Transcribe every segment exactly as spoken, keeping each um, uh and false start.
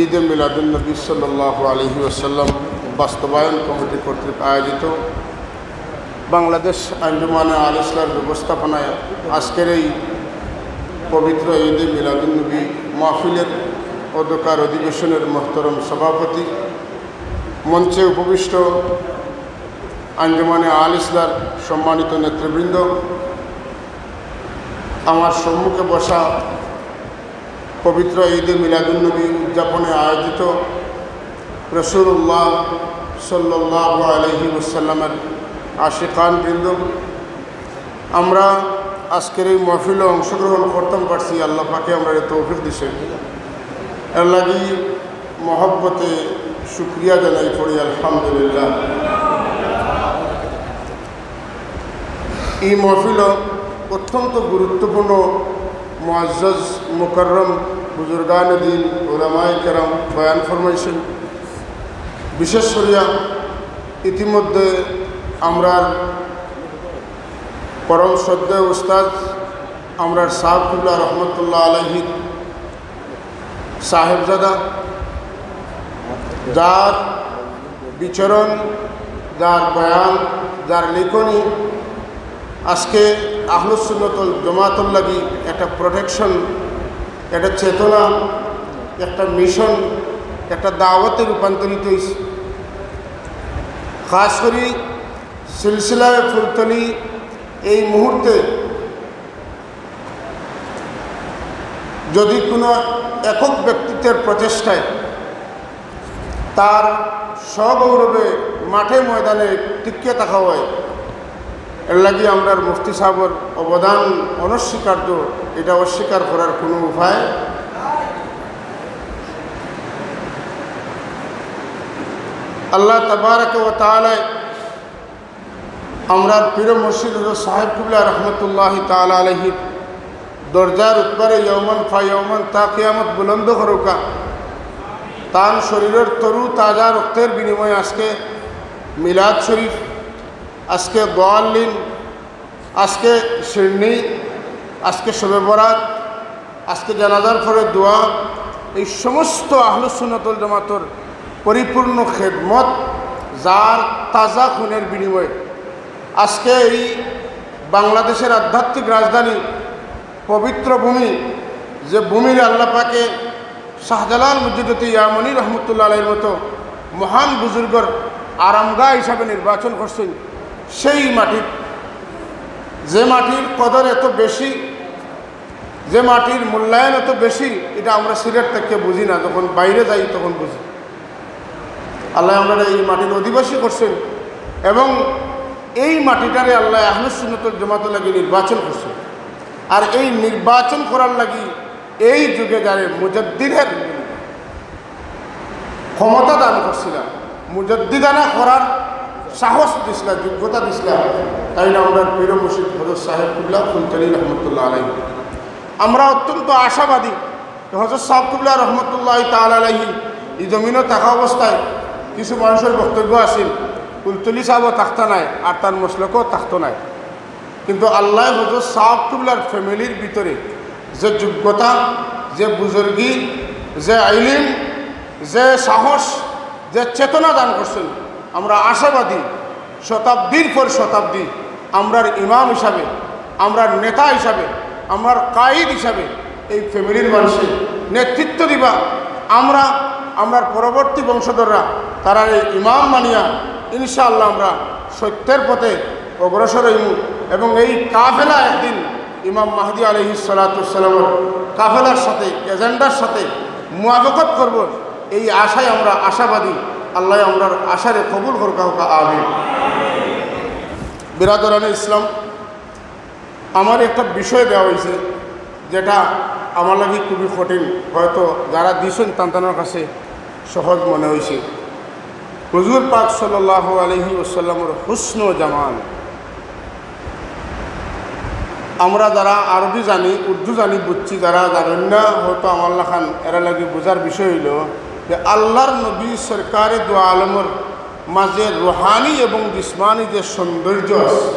ঈদে মিলাদুন্নবী সাল্লাল্লাহু আলাইহি ওয়াসাল্লাম বাস্তবায়ন কমিটি কর্তৃক আয়োজিত বাংলাদেশ আঞ্জুমানে আল ইসলাহর ব্যবস্থাপনায় আজকের এই পবিত্র ঈদে মিলাদুন্নবী মাহফিলের অধ্যক্ষার অধিবেশনের মহতরম সভাপতি, মঞ্চে উপবিষ্ট আঞ্জুমানে আল ইসলাহর সম্মানিত নেতৃবৃন্দ, আমার সম্মুখে বসা পবিত্র ঈদে মিলাদুন্নবী উদযাপনে আয়োজিত রাসূলুল্লাহ সাল্লাল্লাহু আলাইহি ওয়াসাল্লামের আশিকান বৃন্দ, আমরা আজকের এই মাহফিলো অংশগ্রহণ করতাম পারছি, আল্লাহ পাকে আমরারে তৌফিক দিছেন। এর লাগি মহব্বতে শুকরিয়া জানাই পড়ি আলহামদুলিল্লাহ। এই মাহফিলো অত্যন্ত গুরুত্বপূর্ণ মুআজ্জাজ মুকাররম বুজুর্গানে দ্বীন উলামায়ে কেরাম বয়ান ফরমাইছেন। বিশেষ করিয়া ইতিমধ্যে আমরার পরম শ্রদ্ধেয় উস্তাদ, আমরার সাব কিবলা রহমতুল্লাহ আলাইহির সাহেবজাদা, যার বিচরণ, যার বয়ান, যার লেখনী আজকে আহলুস সুন্নাত ওয়াল জামাতর লাগি একটা প্রোটেকশন, একটা চেতনা, একটা মিশন, একটা দাওয়াতে রূপান্তরিত হইছে। খাস করি সিলসিলায়ে ফুলতলি এই মুহূর্তে যদি কোনো একক ব্যক্তিত্বের প্রচেষ্টায় তার সগৌরবে মাঠে ময়দানে টিকিয়ে থাকা হয়, এর লাগি আমরার মুফতি সাহেবর অবদান অনস্বীকার্য, এটা অস্বীকার করার কোনো উপায়। আল্লাহ তাবারাকা ওয়া তাআলা আমরার পীর মুর্শিদ হযরত সাহেব কিবলা রহমতুল্লাহি তাআলা আলাইহির দরজা রুতবারে ইয়াওমান ফা ইয়াওমান তা কিয়ামত বুলন্দ করুকা। তান শরীরর তরু তাজা রক্তের বিনিময়ে আজকে মিলাদ শরীফ, আজকে দোয়াল্লিন, আজকে শিরনি, আজকে শবে বরাত, আজকে জানাজার পরে দোয়া, এই সমস্ত আহলুস সুন্নাত ওয়াল জামাতর পরিপূর্ণ খেদমত, যার তাজা খুনের বিনিময়ে আজকে এই বাংলাদেশের আধ্যাত্মিক রাজধানী, পবিত্র ভূমি, যে ভূমির আল্লাহ পাকে শাহজালাল মুজাদ্দিদে ইয়ামানি রহমতুল্লাহ আলাইহির মতো মহান বুজুর্গর আরামগাহ হিসাবে নির্বাচন করছেন, সেই মাটির, যে মাটির কদর এত বেশি, যে মাটির মূল্যায়ন এত বেশি, এটা আমরা সিলেট থেকে বুঝি না, যখন বাইরে যাই তখন বুঝি। আল্লাহ আমরারে এই মাটির অধিবাসী করছেন এবং এই মাটিটারে আল্লাহ আহলুস সুন্নাত ওয়াল জামাতর লাগি নির্বাচন করছেন। আর এই নির্বাচন করার লাগি এই যুগে যারে মুজাদ্দিদের ক্ষমতা দান করছিলা, মুজাদ্দিদানা করার সাহস দিছিলা, যোগ্যতা দিছিলা, তাইন আমরার পীর মুর্শিদ হযরত সাহেব কিবলা ফুলতলি রহমতুল্লাহ আলাইহি। আমরা অত্যন্ত আশাবাদী যে হযরত সাহেব কিবলা রহমতুল্লাহ তাআলা আলাইহি এই জমিনো থাকা অবস্থায় কিছু মানুষর বক্তব্য আছিল, ফুলতলি সাহেবও থাকতা নায় আর তার মসলকও থাকতো নায়। কিন্তু আল্লাহ হযরত সাহেব কিবলার ফ্যামিলির ভিতরে যে যোগ্যতা, যে বুজুর্গি, যে ইলিম, যে সাহস, যে চেতনা দান করছেন, আমরা আশাবাদী শতাব্দীর পর শতাব্দী আমরার ইমাম হিসাবে, আমরার নেতা হিসাবে, আমরার কায়েদ হিসাবে এই ফ্যামিলির মানুষে নেতৃত্ব দিবা। আমরা, আমরার পরবর্তী বংশধররা তারারে ইমাম মানিয়া ইনশাআল্লাহ আমরা সত্যের পথে অগ্রসর হইমু এবং এই কাফেলা একদিন ইমাম মাহদি আলাইহিস সালাতু ওয়াস সালামর কাফেলার সাথে, এজেন্ডার সাথে মুয়াফাকত করব, এই আশায় আমরা আশাবাদী। আল্লাহ আমরার আশারে কবুল করুকা, আমিন। বিরাদরানে ইসলাম, আমার একটা বিষয় দেওয়া হয়েছে, যেটা আমার লাগি খুবই কঠিন, হয়তো যারা দিছেন তান্তানোর কাছে সহজ মনে হয়েছে। হুজুর পাক সাল্লাল্লাহু আলাইহি ওয়াসাল্লামর হুসন ও জামাল। আমরা যারা আরবি জানি, উর্দু জানি, বুঝছি, যারা জানেন না, হয়তো আমার লাখান এরা লাগি বুঝার বিষয় হইল যে আল্লাহর নবী সরকারে দু আলমর মাঝে রুহানি এবং জিসমানি যে সৌন্দর্য আছে,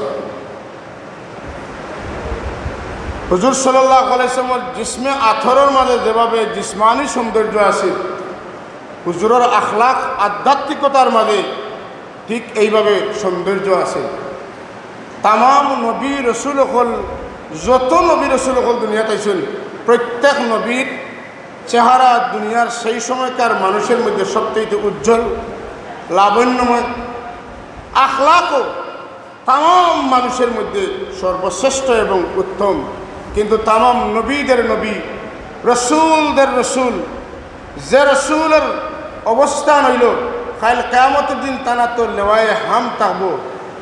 হুজুর সাল্লাল্লাহু আলাইহি ওয়াসাল্লামর জিসমে আতহরর মাঝে যেভাবে জিসমানি সৌন্দর্য আছে, হুজুরর আখলাক, আধ্যাত্মিকতার মাঝে ঠিক এইভাবে সৌন্দর্য আছে। তামাম নবী রসুল অকল, যত নবী রসুল অকল দুনিয়াত আইছইন, প্রত্যেক নবীর চেহারা দুনিয়ার সেই সময়কার মানুষের মধ্যে সবচেয়ে উজ্জ্বল, লাবণ্যময়, আখলাকও তামাম মানুষের মধ্যে সর্বশ্রেষ্ঠ এবং উত্তম। কিন্তু তামাম নবীদের নবী, রসুলদের রসুল, যে রসুলর অবস্থান অইলো, কাইল কিয়ামতর দিন তান আতো লেওয়ায়ে হামদ থাকবো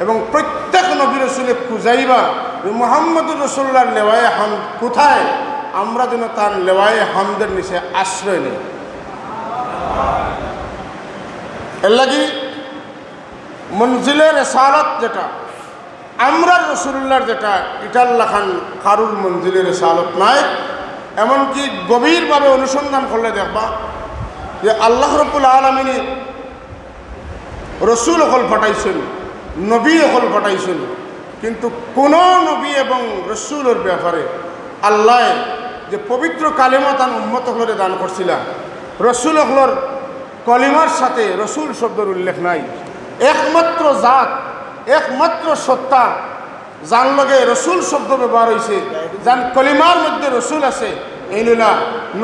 এবং প্রত্যেক নবী রসুলে খুঁজাইবা যে মুহাম্মদুর রসুলুল্লাহর লেওয়ায়ে হামদ কোথায়, আমরা যেন তান লেওয়ায়ে হামদের নিচে আশ্রয় নেই। এর লাগি মঞ্জিলে রেসালত যেটা, আমরার রসুলুল্লাহর যেটা, ইটার লাখান কারুর মঞ্জিলে রেসালত নাই। এমনকি গভীরভাবে অনুসন্ধান করলে দেখবা যে আল্লাহ রব্বুল আলামিনে রসুল অকল পাঠাইছইন, নবী অকল পাঠাইছইন, কিন্তু কোনো নবী এবং রসুলর ব্যাপারে আল্লায় যে পবিত্র কালেমা তান উম্মত অকলরে দান করছিলা, রসুল অকলর কলিমার সাথে রসুল শব্দর উল্লেখ নাই। একমাত্র জাত, একমাত্র সত্তা, যান লগে রসুল শব্দ ব্যবহার অইছে, যান কলিমার মধ্যে রসুল আছে, এইন অইলা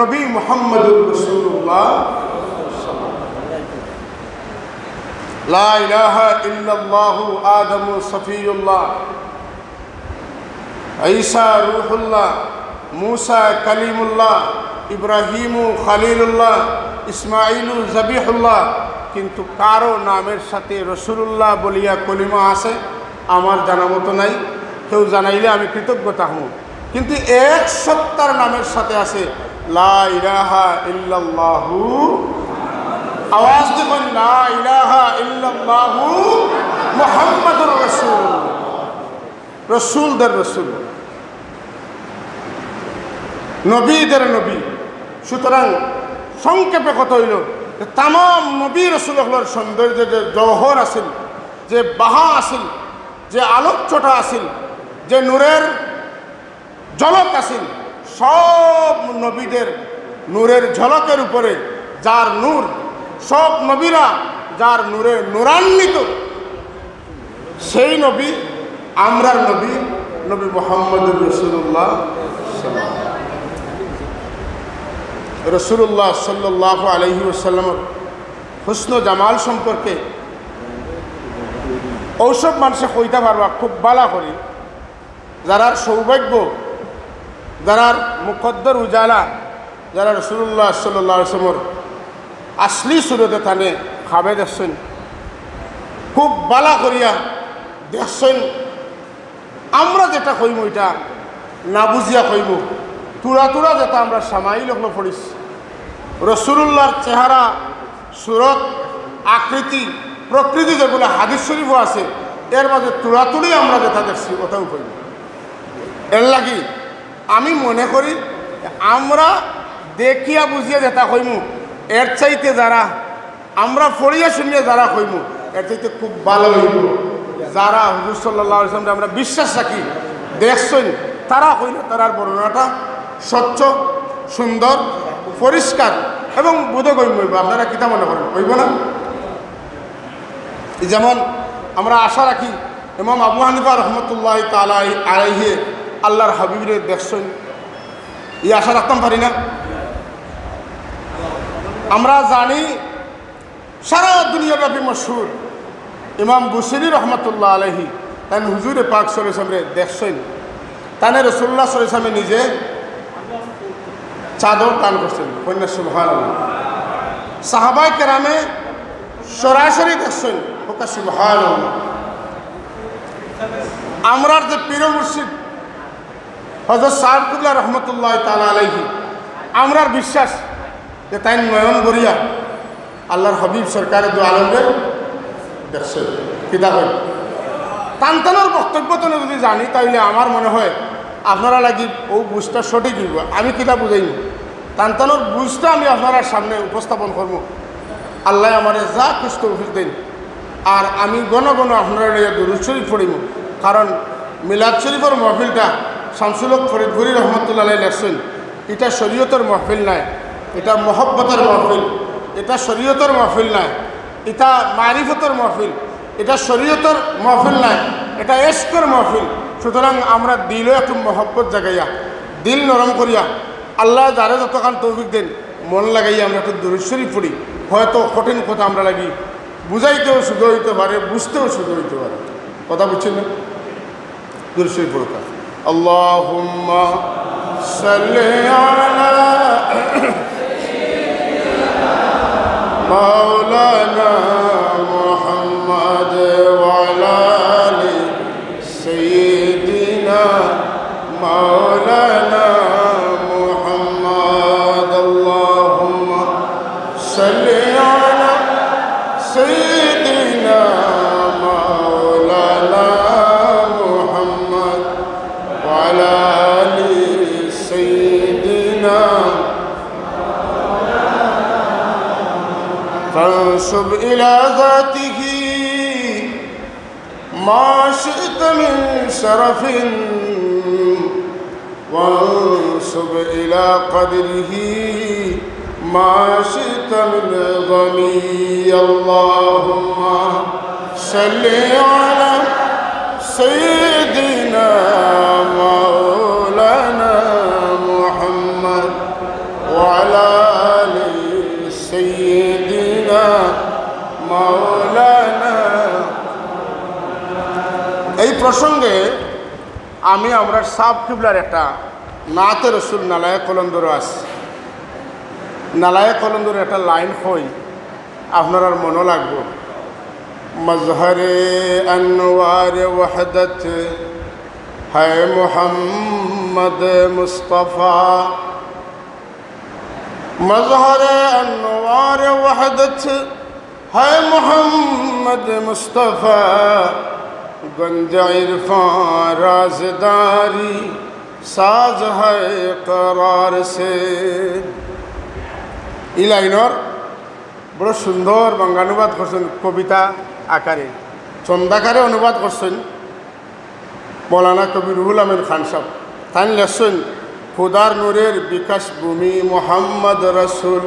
নবী মুহাম্মদুর রাসূলুল্লাহ। লা ইলাহা ইল্লাল্লাহু আদমু সফিউল্লাহ, ঈসা রূহুল্লাহ, মুসা কালিমুল্লাহ, ইব্রাহিমু খলিলুল্লাহ, ইসমাইলু জবিহুল্লাহ, কিন্তু কারো নামের সাথে রসুলুল্লাহ বলিয়া কলিমা আছে? আমার জানা মতো নাই। কেউ জানাইলে আমি কৃতজ্ঞ থাকমু। কিন্তু এক সত্তার নামের সাথে আছে লা ইলাহা ইল্লাল্লাহু। আওয়াজ দিয়া কইন, লা ইলাহা ইল্লাল্লাহু মুহাম্মাদুর রাসূলুল্লাহ। রসুলদের রসুল, নবীদের নবী। সুতরাং সংক্ষেপে কথা অইলো যে তামাম নবী রসুল অকলর সৌন্দর্য যে জওহর আছিল, যে বাহা আছিল, যে আলোকচ্ছটা আছিল, যে নূরের ঝলক আছিল, সব নবীদের নূরের ঝলকের উপরে যার নূর, সব নবীরা যার নূরে নূরান্বিত, সেই নবী, আমরার নবী, নবী মুহাম্মদুর রাসূলুল্লাহ। রাসূলুল্লাহ সাল্লাল্লাহু আলাইহি ওয়াসাল্লামর হুসন জামাল সম্পর্কে অউসব মানষে কইতা পারবা খুব বালা করি, যারার সৌভাগ্য, যারার মুকদ্দর উজালা, যারা রাসূলুল্লাহ সাল্লাল্লাহু আলাইহি ওয়াসাল্লামর আসলি সুরতে তানে খাবে দেখছইন, খুব বালা করিয়া দেখছইন। আমরা যেটা কইমু, ইটা না বুঝিয়া কইমু, তুড়া তুড়া যেটা আমরা শামাইল অকলো পড়িছি, রসুলুল্লাহর চেহারা, সুরত, আকৃতি, প্রকৃতি যেগুলা হাদিস শরীফও আছে, এর মাঝে তুড়াতুড়ি আমরা যেটা দেখছি, ওটাও কইমু। এর লাগি আমি মনে করি, আমরা দেখিয়া বুঝিয়া যেটা কইমু, এর চাইতে যারা আমরা পড়িয়া শুনিয়া যারা কইমু, এর চাইতে খুব বালা অইবো। যারা হুজুর সাল্লাল্লাহু আলাইহি ওয়াসাল্লামরে আমরা বিশ্বাস রাখি, দেখছইন, তারা কইলে তারার বর্ণনাটা স্বচ্ছ, সুন্দর, পরিষ্কার এবং বোধগম্য অইবো। আপনারা কিতা মনে করেন, অইবো না? যেমন আমরা আশা রাখি, ইমাম আবু হানিফা রহমতুল্লাহ তাআলা আলাইহি আল্লাহর হাবিবরে দেখছইন, ই আশা রাখতাম পারি না? আমরা জানি সারা দুনিয়াব্যাপী মশহুর ইমাম বুসিরি রহমতুল্লাহ আলাইহি, তাইন হুজুরে পাক সাল্লাল্লাহু আলাইহি ওয়াসাল্লামরে দেখছইন, তানে রাসূলুল্লাহ সাল্লাল্লাহু আলাইহি ওয়াসাল্লামে নিজে চাদর দান করছইন। কইন না সুবহানাল্লাহ। সাহাবায়ে কেরামে সরাসরি দেখছইন। কউক্কা সুবহানাল্লাহ। আমরার যে পীর মুর্শিদ হযরত সাহেব কিবলা রহমতুল্লাহ তাআলা আলাইহি, আমরার বিশ্বাস যে তাইন নয়ন ভরিয়া আল্লাহর হাবিব সরকারে দু আলমরে দেখছইন। কিতা কইন? তান তানর বক্তব্য তনে যদি জানি, তাইলে আমার মনে হয় আপনারার লাগি অউ বুঝটা সঠিক অইবো। আমি কিতা বুঝাইমু, তান তানর বুঝটা আমি আপনারার সামনে উপস্থাপন করমু। আল্লায় আমারে যা খুশি তৌফিক দেইন। আর আমি ঘন ঘন আপনারার লগে দুরূদ শরীফ পড়িমু, কারণ মিলাদ শরীফর মাহফিলটা শামসুল হক ফরিদপুরী রহমতুল্লাহ আলাইহি লেখছইন, ইটা শরীয়তর মাহফিল নায়, ইটা মহব্বতর মাহফিল। ইটা শরীয়তর মাহফিল নায়, ইটা মারিফতর মাহফিল, ইটা শরীয়তর মাহফিল নায়, ইটা এশকর মাহফিল। সুতরাং আমরা দিলো একটু মহব্বত জাগাইয়া, দিল নরম করিয়া, আল্লায় যারে যতখান তৌফিক দেইন, মন লাগাইয়া আমরা একটু দুরূদ শরীফ পড়ি। হয়তো কঠিন কথা আমরার লাগি বুঝাইতেও সুজা অইতে পারে, বুঝতেও সুজা অইতে পারে। কথা বুঝছইন না? দুরূদ শরীফ পড়ুক্কা। اللهم صل على مولانا محمد وعلى آل سيدنا مولانا محمد. اللهم صل على سيدنا مولانا محمد وعلى آل سيدنا. فانسب إلى ذاته ما شئت من شرف، وانسب إلى قدره ما شئت من عظم. اللهم صل على سيدنا مولانا محمد وعلى آل سيدنا مولانا. এই প্রসঙ্গে আমি আমরার সাব কিবলার একটা নাতে রসুল নালায়ে কলন্দরো আছে, নালায়ে কলন্দরো একটা লাইন কই, আপনারার মনো লাগবো। مظهر انوار وحدت ہے محمد مصطفی، مظهر انوار وحدت ہے محمد مصطفی، گنج عرفان رازداری ساز ہے قرار سے. ই লাইনর বড় সুন্দর বঙ্গানুবাদ করছইন কবিতা আকারে, ছন্দাকারে অনুবাদ করছইন মৌলানা কবি রুহুল আমিন খান সাব। তাইন লেখছইন, খুদার নূরের বিকাশ ভূমি মোহাম্মদ রসুল,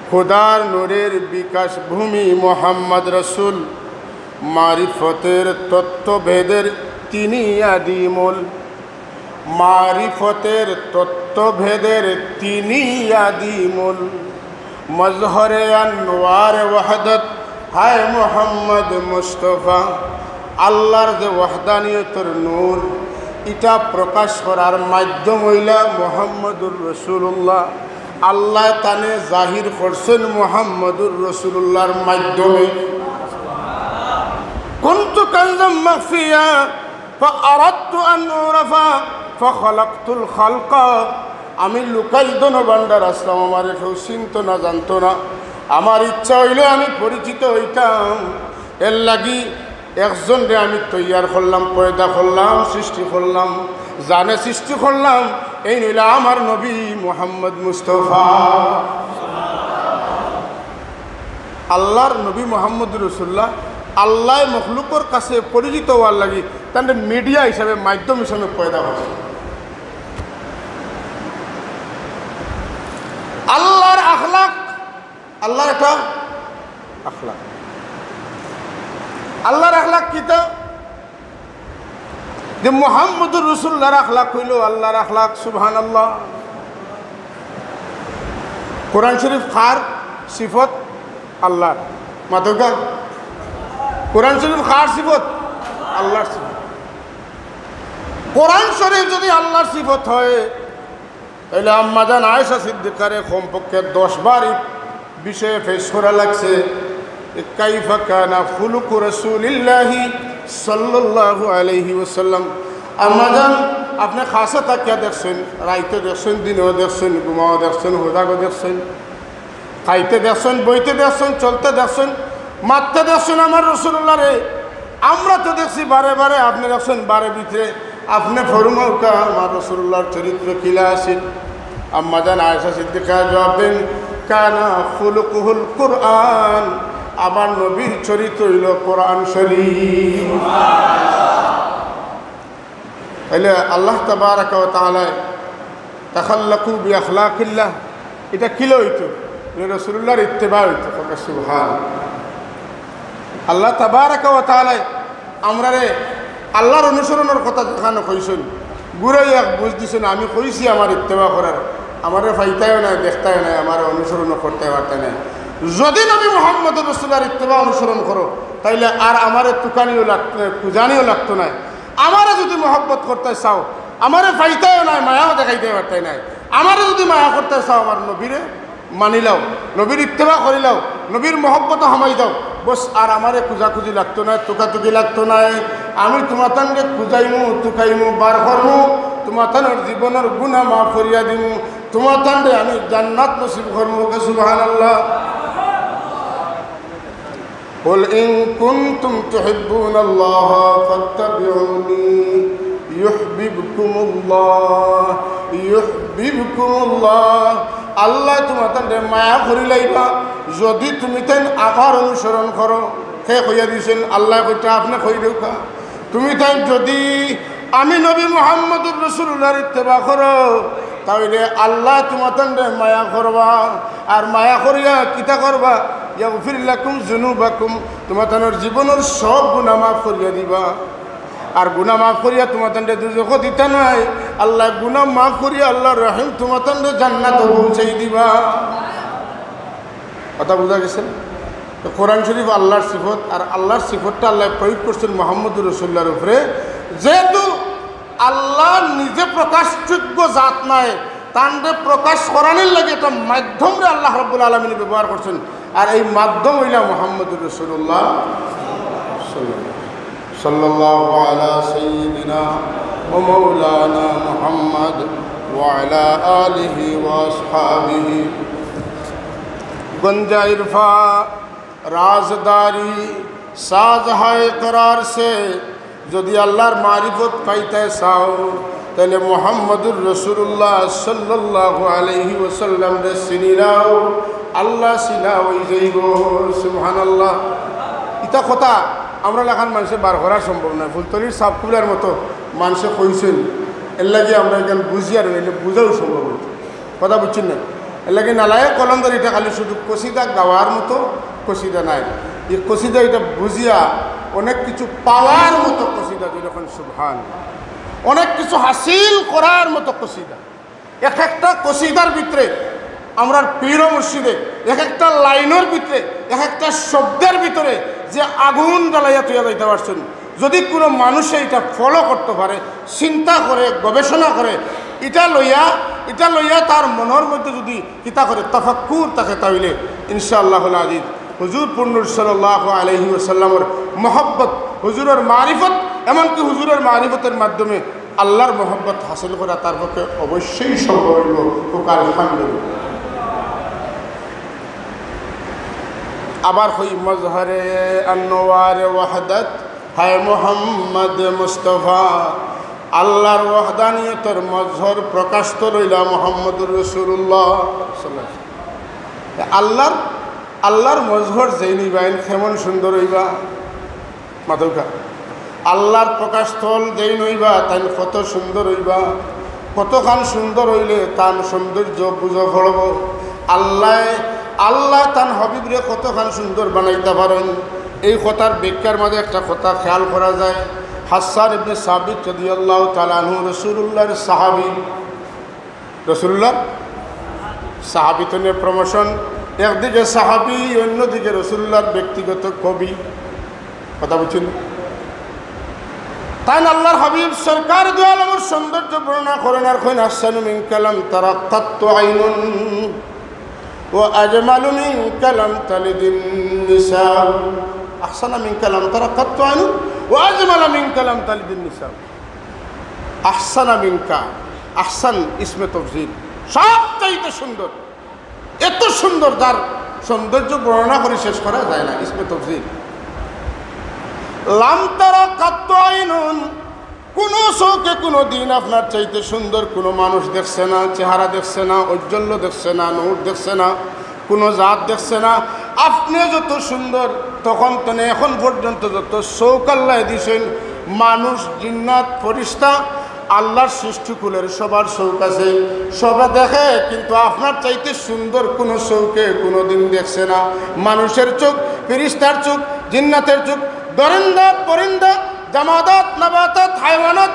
খুদার নূরের বিকাশ ভূমি মোহাম্মদ রসুল, মারিফতের তত্ত্বভেদের তিনি আদিমূল। মারিফতের তত্ত্বভেদের তিনি আদিমূল। মজহরে আনোয়ার ওয়াহদত হায় মোহাম্মদ মুস্তফা। আল্লাহর যে ওয়াহদানিয়তর নূর, ইটা প্রকাশ করার মাধ্যম অইলা মোহাম্মদুর রসুলুল্লাহ। আল্লায় তানে জাহির করছইন মোহাম্মদুর রসুলুল্লাহর মাধ্যমে। কুনতু কানজাম মাখফিয়া فأردت أن أعرف فخلقت الخلق. আমি লুকাইল ধনভাণ্ডার আছলাম, আমারে কেউ চিনতো না, জানতো না। আমার ইচ্ছা অইলো আমি পরিচিত অইতাম। এরলাগি একজনরে আমি তৈয়ার করলাম, পয়দা করলাম, সৃষ্টি করলাম। যানে সৃষ্টি করলাম, এইন অইলা আমার নবী মুহাম্মদ মুস্তফা। আল্লাহর নবী মুহাম্মদুর রাসূলুল্লাহ, আল্লায় মখলুকর কাছে পরিচিত অওয়ার লাগি তানরে মিডিয়া হিসাবে, মাধ্যম হিসাবে পয়দা করছইন। আল্লাহর আখলাক, আল্লাহর একটা আখলাক। আল্লাহর আখলাক কিতা? যে মুহাম্মদুর রাসূলুল্লাহর আখলাক অইলো আল্লাহর আখলাক, সুবহানাল্লাহ। কোরআন শরীফ কার সিফত? আল্লাহর। মাতউক্কা। কোরআন শরীফ কার সিফত? আল্লাহর সিফত। কোরআন শরীফ যদি আল্লাহর সিফত হয়, তাইলে আম্মাজান আয়েশা সিদ্দিকারে কমপক্ষে দশ বার ই বিষয়ে পেশ করা লাগছে। কাইফা কানা খুলুকু রাসূলিল্লাহি সাল্লাল্লাহু আলাইহি ওয়াসাল্লাম। আম্মাজান, আপনে খাসা থাকিয়া দেখছইন, রাইতো দেখছইন, দিনো দেখছইন, ঘুমাও দেখছইন, হুদাগো দেখছইন, খাইতে দেখছইন, বইতে দেখছইন, চলতে দেখছইন, মাততে দেখছইন আমার রাসূলুল্লাহরে। আমরা তো দেখছি বারে বারে, আপনে দেখছইন বারে ভিতরে। আপনে ফরমাউক্কা, আমার রাসূলুল্লাহর চরিত্র কিলা আছিল? আম্মাজান আয়েশা সিদ্দিকা জবাব দেইন, কানা খুলুকুহুল কুরআন, আমার নবীর চরিত্র অইলো কোরআন শরীফ। তাইলে আল্লাহ তাবারাকা ওয়া তাআলায় তাখাল্লাকু বিআখলাকিল্লাহ, ইটা কিলা অইতো? রসুলুল্লাহর ইত্তেবা অইতো। সুবহান। আল্লাহ তাবারাকা ওয়া তাআলায় আমরারে আল্লাহর অনুসরণর কথা যেখানো কইছইন, ঘুরাইয়া এক বুঝ দিছইন, আমি কইছি আমার ইত্তেবা করার, আমারে পাইতায়ও নায়, দেখতায়ও নায়, আমারে অনুসরণও করতায় পারতায় নায়। যদি নবী মুহাম্মদুর রসুলুল্লাহর ইত্তেবা অনুসরণ করো, তাইলে আর আমারে তুকানিও লাগতো নায়, খুজানিও লাগতো নায়। আমারে যদি মহব্বত করতায় চাও, আমারে পাইতায়ও নায়, মায়াও দেখাইতায় পারতায় নায়। আমারে যদি মায়া করতায় চাও, আমার নবীরে মানিলাও, নবীর ইত্তেবা করিলাও, নবীর মহব্বতো হামাই যাও, বস। আর আমারে খুজাখুজি লাগতো নায়, তুকাতুকি লাগতো নায়। আমি তুমাতানরে খুজাইমু, তুকাইমু, বার করমু, তুমাতানর জীবনর গুনা মাফ করিয়া দিমু, তুমাতানরে আমি জান্নাত নসিব করমু। ওকে সুবহানাল্লাহ। قل إن كنتم تحبون الله فاتبعوني يحببكم الله، يحببكم الله। আল্লায় তুমাতানরে মায়া করিলাইবা, যদি তুমিতাইন আমার অনুসরণ করো। কে কইয়া দিছইন? আল্লায় কইতা, আপনে কই দেউক্কা। তুমিতাইন যদি আমি নবী মুহাম্মদুর রাসূলুল্লাহর ইত্তেবা করো, তাইলে আল্লায় তুমাতানরে মায়া করবা। আর মায়া করিয়া কিতা করবা? ইয়াগফির লাকুম যুনুবাকুম, তুমাতানর জীবনর সব গুনা মাফ করিয়া দিবা। আর গুনা মাফ করিয়া তুমাতানরে দুজখো দিতা নায়, আল্লায় গুনা মাফ করিয়া আল্লাহর রহিম তুমাতানরে জান্নাতো পৌঁছাই দিবা। কথা বুঝা গেছে? তো কোরআন শরীফ আল্লাহর সিফত, আর আল্লাহর সিফতটা আল্লায় প্রয়োগ করছইন মুহাম্মদুর রাসূলুল্লাহর উপরে। যেহেতু আল্লাহ নিজে প্রকাশযোগ্য জাত নায়, তানরে প্রকাশ করানির লাগি একটা মাধ্যমরে আল্লাহ রাব্বুল আলামিন ব্যবহার করছইন। আর এই মাধ্যম অইলা মুহাম্মদুর রাসূলুল্লাহ সাল্লাল্লাহু আলা সাইয়্যিদিনা ওয়া মাওলানা মুহাম্মদ ওয়া আলা আলিহি ওয়া আসহাবিহি। গঞ্জা ইরফা রাজদারি সাজ হায় করার সে, যদি আল্লাহর মারিফত পাইতে চাও, তাইলে মুহাম্মদুর রাসূলুল্লাহ সাল্লাল্লাহু আলাইহি ওয়াসাল্লামরে চিনিলাও, আল্লাহ চিনা অই যাইবো। সুবহানাল্লাহ। ইতা কথা আমরার লাখান মানষে বার করা সম্ভব নায়। ফুলতলির সাবকুলার মতো মানষে কইছইন, এরলাগি আমরা ইখান বুঝিয়ার, নাইলে বুঝাও সম্ভব অইতো। কথা বুঝছইন না? এরলাগি নালায়েক কলন্দর ইটা খালি শুধু কসিদা গাওয়ার মতো কসিদা নায়। ই কসিদা ইটা বুঝিয়া অনেক কিছু পাওয়ার মতো কসিদা, যেরকম সুবহান, অনেক কিছু হাসিল করার মতো কসিদা। এক একটা কসিদার ভিতরে আমরার পীর ও মুর্শিদে এক একটা লাইনর ভিতরে, এক একটা শব্দের ভিতরে যে আগুন জ্বালাইয়া থইয়া যাইতা পারছইন। যদি কুনু মানুষে ইটা follow করতো পারে, চিন্তা করে, গবেষণা করে, ইটা লইয়া, ইটা লইয়া তার মনর মধ্যে যদি কিতা করে তাফাক্কুর থাকে, তাইলে ইনশাআল্লাহুল আজিজ হুজুর পুরনুর সাল্লাল্লাহু আলাইহি ওয়াসাল্লামর মহব্বত, হুজুরর মারিফত, এমনকি হুজুরর মারিফতর মাধ্যমে আল্লাহর মহব্বত হাসিল করা তার পক্ষে অবশ্যই সম্ভব অইবো। কউক্কা আলহামদুলিল্লাহ। আবার কই, মজহরে আনোয়ার ওয়াহদত হায় মোহাম্মদ মুস্তফা। আল্লাহর ওয়াহদানিয়তর মজহর প্রকাশ তো রইলা মোহাম্মদুর রাসূলুল্লাহ। আল্লাহর, আল্লাহর মজহর যেইন অইবা, এইন কেমন সুন্দর অইবা। মাতউক্কা। আল্লাহর প্রকাশ স্থল যেইন অইবা, তাইন কত সুন্দর অইবা, কতখান সুন্দর অইলে তান সৌন্দর্য বুঝা পড়বো। আল্লায়, আল্লায় তান হাবিবরে কতখান সুন্দর বানাইতা পারইন। এই কথার ব্যাখ্যার মাঝে একটা কথা খেয়াল করা যায়। হাসসান ইবনে সাবিত রাদিয়াল্লাহু তাআলা আনহু রাসূলুল্লাহর সাহাবী, রাসূলুল্লাহর সাহাবী তনে promotion, একদিকে সাহাবী, অন্যদিকে রাসূলুল্লাহর ব্যক্তিগত কবি। কথা বুঝছইন? তাইন আল্লাহর হাবিব সরকার দু আলমর সৌন্দর্য বর্ণনা করইন আর কইন, "আহসানু মিনকা লাম তারা কাত্তু আইনুন ওয়া আজমালু মিনকা লাম তালিদিন নিসা।" আহসানা মিনকা লাম তারা কাত্তু আইনুন ওয়া আজমালা মিনকা লাম তালিদিন নিসা। আহসানা মিনকা, আহসান ইসমে তফজিল, সবচাইতে সুন্দর। এত সুন্দর, যার সৌন্দর্য বর্ণনা করি শেষ করা যায় না। ইসমে তফজিল। লাম তারা কাত্তু আইনুন, কোনো চোখে কোনো দিন আপনার চাইতে সুন্দর কোনো মানুষ দেখছে না, চেহারা দেখছে না, ঔজ্জ্বল্য দেখছে না, নূর দেখছে না, কোনো জাত দেখছে না। আপনি যত সুন্দর, তখন তনে এখন পর্যন্ত যত চোখ আল্লায় দিছইন, মানুষ, জিন্নাত, ফিরিস্তা, আল্লাহর সৃষ্টিকুলের সবার চউখ আছে, সবে দেখে, কিন্তু আপনার চাইতে সুন্দর কুনু চউখে কুনুদিন দেখছে না। মানুষের চউখ, ফিরিস্তার চউখ, জিন্নাতের চউখ, দরিন্দা, পরিন্দা, জামাদাত, নাবাতাত, হায়ওয়ানাত,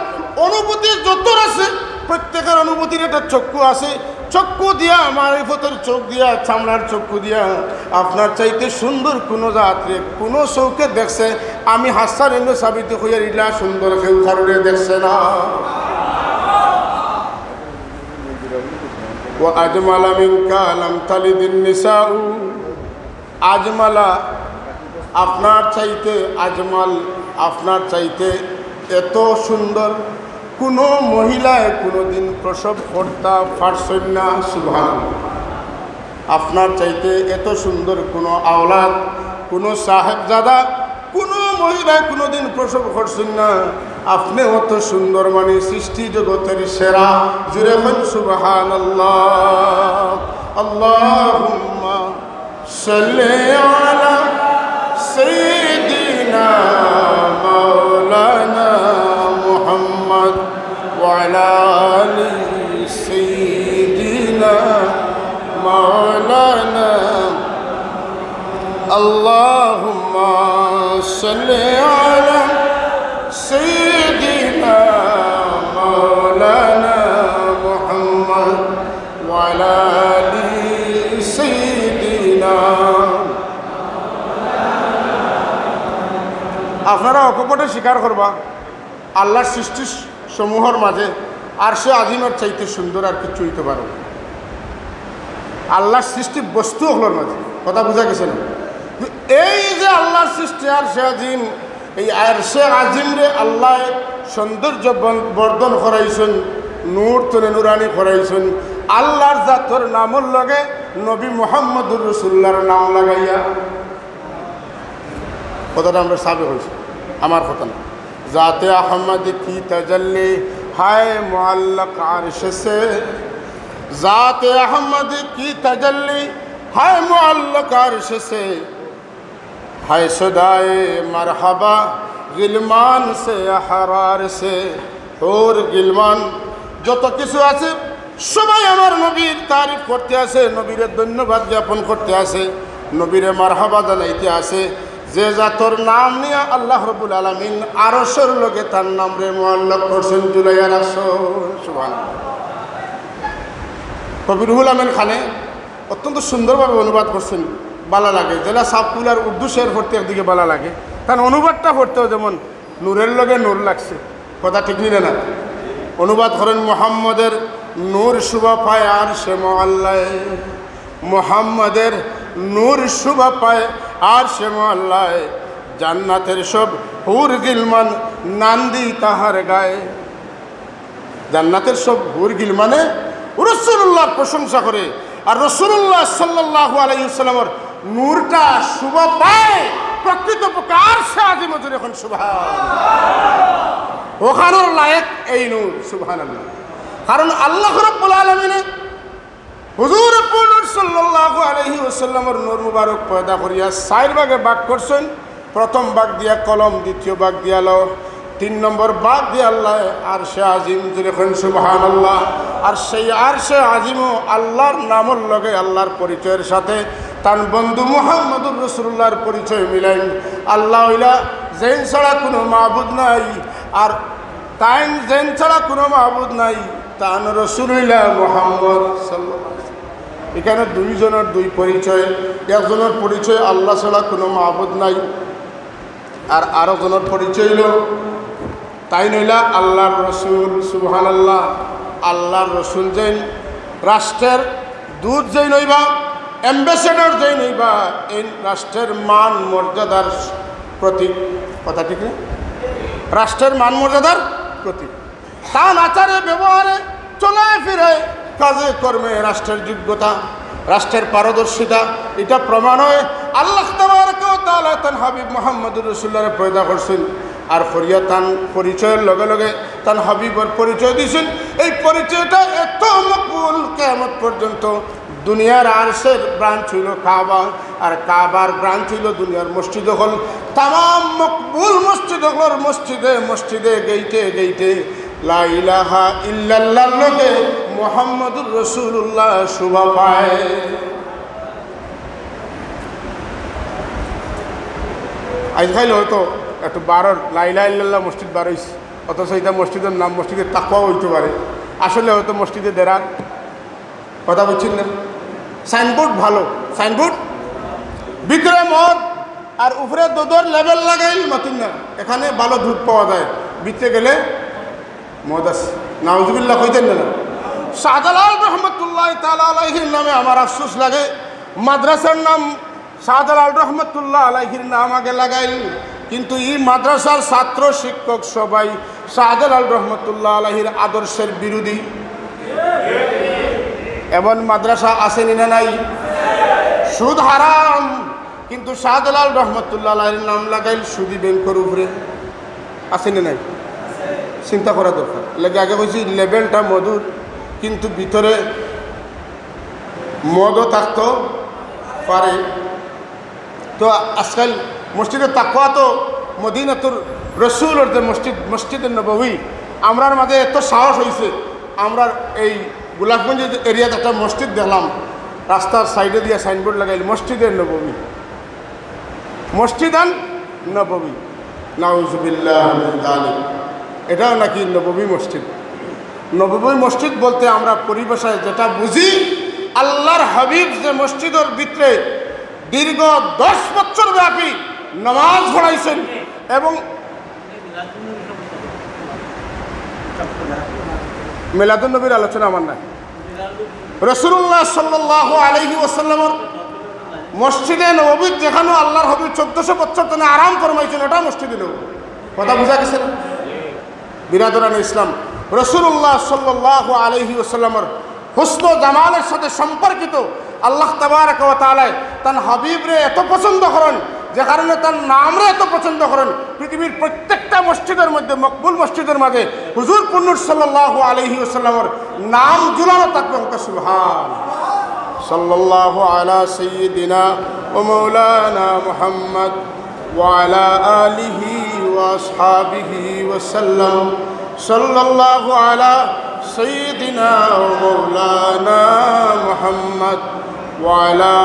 অনুভূতি যত আছে, প্রত্যেকের অনুভূতির একটা চক্ষু আছে। চক্ষু দিয়া, মারিফতের চউখ দিয়া, চামড়ার চক্ষু দিয়া আপনার চাইতে সুন্দর কুনু জাতরে কুনু চউখে দেখছে? আমি হাসান ইবনে সাবিতে কইয়ার, ইলা সুন্দর কেউ কারোরে দেখছে না। وأجمل منك لم تلد النساء। আজমালা, আপনার চাইতে আজমাল, আপনার চাইতে এত সুন্দর কুনু মহিলায় কুনুদিন প্রসব করতা পারছইন না। সুবহানাল্লাহ। আপনার চাইতে এত সুন্দর কুনু আওলাদ, কুনু সাহেবজাদা, কুনু মহিলায় কুনুদিন প্রসব করছইন না। আপনে অত সুন্দর, মানে সৃষ্টি জগতের সেরা। জুরে কইন সুবহানাল্লাহ। আল্লাহুম্মা صل على سيدنا مولانا محمد وعلى آل سيدنا مولانا. اللهم صل على سيدنا مولانا محمد وعلى آل سيدنا. আপনারা অকপটে স্বীকার করবা, আল্লাহর সৃষ্টি সমূহর মাঝে আরশে আজিমের চাইতে সুন্দর আর কিচ্ছু হইতে পারে না। আল্লাহর সৃষ্টি বস্তু অকলর মাঝে, কথা বুঝা গেছে না? এই যে আল্লাহর সৃষ্টি আরশে আজিম, এই আরশে আজিমরে আল্লায় সৌন্দর্য বন-, বর্ধন করাইছইন, নূর তনে নুরানি করাইছইন, আল্লাহর জাতর নামর লগে নবী মুহাম্মদুর রাসূলুল্লাহর নাম লাগাইয়া। কথাটা আমরা সাবে কইছি, আমার কথা না। ذات احمد کی تجلی ہے معلق عرش سے، ذات احمد کی تجلی ہے معلق عرش سے، ہے صدائے مرحبا غلمان سے احرار سے. হুর, গিলমান, যত কিছু আছে, সবাই আমার নবীর তারিফ করতে আছে, নবীরে ধন্যবাদ জ্ঞাপন করতে আছে, নবীরে মারহাবা জানাইতে আছে। যে জাতর নাম নিয়া আল্লাহ রব্বুল আলামিন আরশর লগে তার নামরে মুআল্লাক করছইন, ঝুলাইয়া রাখছইন। সুবহানাল্লাহ। কবি রুহুল আমিন খানে অত্যন্ত সুন্দরভাবে অনুবাদ করছইন, ভালা লাগে। যেলা সাবকুলার উর্দু শের পড়তে একদিকে ভালা লাগে, তান অনুবাদটা পড়তেও যেমন নূরের লগে নূর লাগছে। কথা ঠিক নি না? অনুবাদ করেন, মোহাম্মদের নূর শোভা পায় আরশে মুআল্লায়, মোহাম্মদের নূর শোভা পায় আরশে মুআল্লায়, জান্নাতের সব হুর গিলমান নান্দি তাহার গায়ে। জান্নাতের সব হুর গিলমানে রাসূলুল্লাহর প্রশংসা করে, আর রাসূলুল্লাহ সাল্লাল্লাহু আলাইহি ওয়াসাল্লামর নূরটা শোভা পায় প্রকৃতপক্ষে আরশে আজিমে। জোরে কইন সুবহান। ওখানোর লায়েক এই নূর, সুবহানাল্লাহ। কারণ আল্লাহ রাব্বুল আলামিনে হুজুর পুরনূর সাল্লাল্লাহু আলাইহি ওয়াসাল্লামর নূর মুবারক পয়দা করিয়া চাইর ভাগে ভাগ করছইন। প্রথম ভাগ দিয়া কলম, দ্বিতীয় ভাগ দিয়া লৌহ, তিন নম্বর ভাগ দিয়া আল্লাহ আরশে আজিম। জোরে কইন সুবহানাল্লাহ। আর সেই আরশে আজিমও আল্লাহর নামর লগে, আল্লাহর পরিচয়ের সাথে তান বন্ধু মুহাম্মদুর রাসূলুল্লাহর পরিচয় মিলাইন। আল্লাহ অইলা যেইন ছাড়া কুনু মাবুদ নাই, আর তাইন যেইন ছাড়া কুনু মাবুদ নাই, তান রাসূল অইলা মুহাম্মদ সাল্লাল্লাহু আলাইহি ওয়াসাল্লাম। এখানে দুইজনের দুই পরিচয়, একজনের পরিচয় আল্লাহ ছাড়া কুনু মাবুদ নাই, আর আরো জনের পরিচয় অইলো তাইন অইলা আল্লাহর রাসূল। সুবহানাল্লাহ। আল্লাহর রাসূল যেইন, রাষ্ট্রের দূত যেইন অইবা, ambassador যেইন অইবা, এইন রাষ্ট্রের মান মর্যাদার প্রতীক। কথা ঠিক না? রাষ্ট্রের মান মর্যাদার প্রতীক। তান আচারে ব্যবহারে, চলায় ফিরায়, কাজে কর্মে রাষ্ট্রের যোগ্যতা, রাষ্ট্রের পারদর্শিতা, ইটা প্রমাণ অয়। আল্লাহ তাবারাকা ওয়া তাআলা তান হাবিব মুহাম্মদুর রাসূলুল্লাহরে পয়দা করছইন, আর করিয়া তান পরিচয়ের লগে লগে তান হাবিবর পরিচয় দিছইন। এই পরিচয়টা এত মকবুল, কিয়ামত পর্যন্ত দুনিয়ার আরশের branch অইলো কাবা, আর কাবার branch অইলো দুনিয়ার মসজিদ অকল। তামাম মকবুল মসজিদ অকলর মসজিদে মসজিদে, গেইটে গেইটে লা ইলাহা ইল্লাল্লাহর লগে মুহাম্মাদুর রাসূলুল্লাহ শোভা পায়। আইজকাইল হয়তো একটু বারর লা ইলাহা ইল্লাল্লাহ মসজিদ বার অইছে, অথচ ইটা মসজিদর নাম মসজিদে তাকওয়া অইতো পারে, আসলে হয়তো মসজিদে দেরার। কথা বুঝছইন না? সাইনবোর্ড ভালা, সাইনবোর্ড ভিতরে মদ আর উপরে দুধর লেবেল লাগাইল মাতইন না, এখানে ভালা দুধ পাওয়া যায়, ভিতরে গেলে মদ আছে। নাউজুবিল্লাহ কইতেন না? শাহজালাল রহমতুল্লাহ তাআলা আলাইহির নামে আমার আফসোস লাগে। মাদ্রাসার নাম শাহজালাল রহমতুল্লাহ আলাইহির নাম আগে লাগাইল, কিন্তু ই মাদ্রাসার ছাত্র শিক্ষক সবাই শাহজালাল রহমতুল্লাহ আলাইহির আদর্শের বিরোধী। এমন মাদ্রাসা আছে নি না নাই? সুদ হারাম, কিন্তু শাহজালাল রহমতুল্লাহ আলাইহির নাম লাগাইল সুদী ব্যাংকর উপরে। আছে নি নাই? চিন্তা করা দরকার। লাগে আগে কইছি লেবেলটা মধুর, কিন্তু ভিতরে মদও থাকতো পারে। তো আজকাল মসজিদে তাকওয়া তো মদিনাতুর রসুলর যে মসজিদ, মসজিদে নববী, আমরার মাঝে এত সাহস অইছে, আমরার এই গোলাপগঞ্জ এরিয়াত একটা মসজিদ দেখলাম, রাস্তার সাইডে দিয়া সাইনবোর্ড লাগাইল মসজিদে নববী, মসজিদান নববী। নাউজুবিল্লাহ মিন যালিক। এটাও নাকি নববী মসজিদ। নববী মসজিদ বলতে আমরা পরিভাষায় যেটা বুঝি, আল্লাহর হাবিব যে মসজিদর ভিতরে দীর্ঘ দশ বছর ব্যাপী নামাজ পড়াইছেন এবং মিলাদুন নবীর আলোচনা আমার নাই। রাসূলুল্লাহ সাল্লাল্লাহু আলাইহি ওয়াসাল্লামর মসজিদে নববীত যেখানো আল্লাহর হাবিব চোদ্দশো বছর তনে আরাম ফরমাইছেন, ওটা মসজিদে নববী। কথা বুঝা গেছে না? বিরাদরান ইসলাম, রাসূলুল্লাহ সাল্লাল্লাহু আলাইহি ওয়াসাল্লামর হুসন ও জামালের সাথে সম্পর্কিত আল্লাহ তাবারাকা ওয়া তাআলায় তান হাবিবরে এত পছন্দ করেন, যে কারণে তার নামরে এত পছন্দ করেন। পৃথিবীর প্রত্যেকটা মসজিদের মধ্যে, মকবুল মসজিদের মাঝে হুজুর পুন্নুর সাল্লাল্লাহু আলাইহি ওয়াসাল্লামর নাম ঝুলানো থাকবে। হোক সুবহান। সাল্লাল্লাহু আলা সাইয়্যিদিনা ওয়া মাওলানা মুহাম্মদ ওয়া আলা আলিহি ওয়া আসহাবিহি ওয়া সাল্লাম। সাল্লাল্লাহু আলা সাইয়্যিদিনা ওয়া মাওলানা মুহাম্মদ ওয়া আলা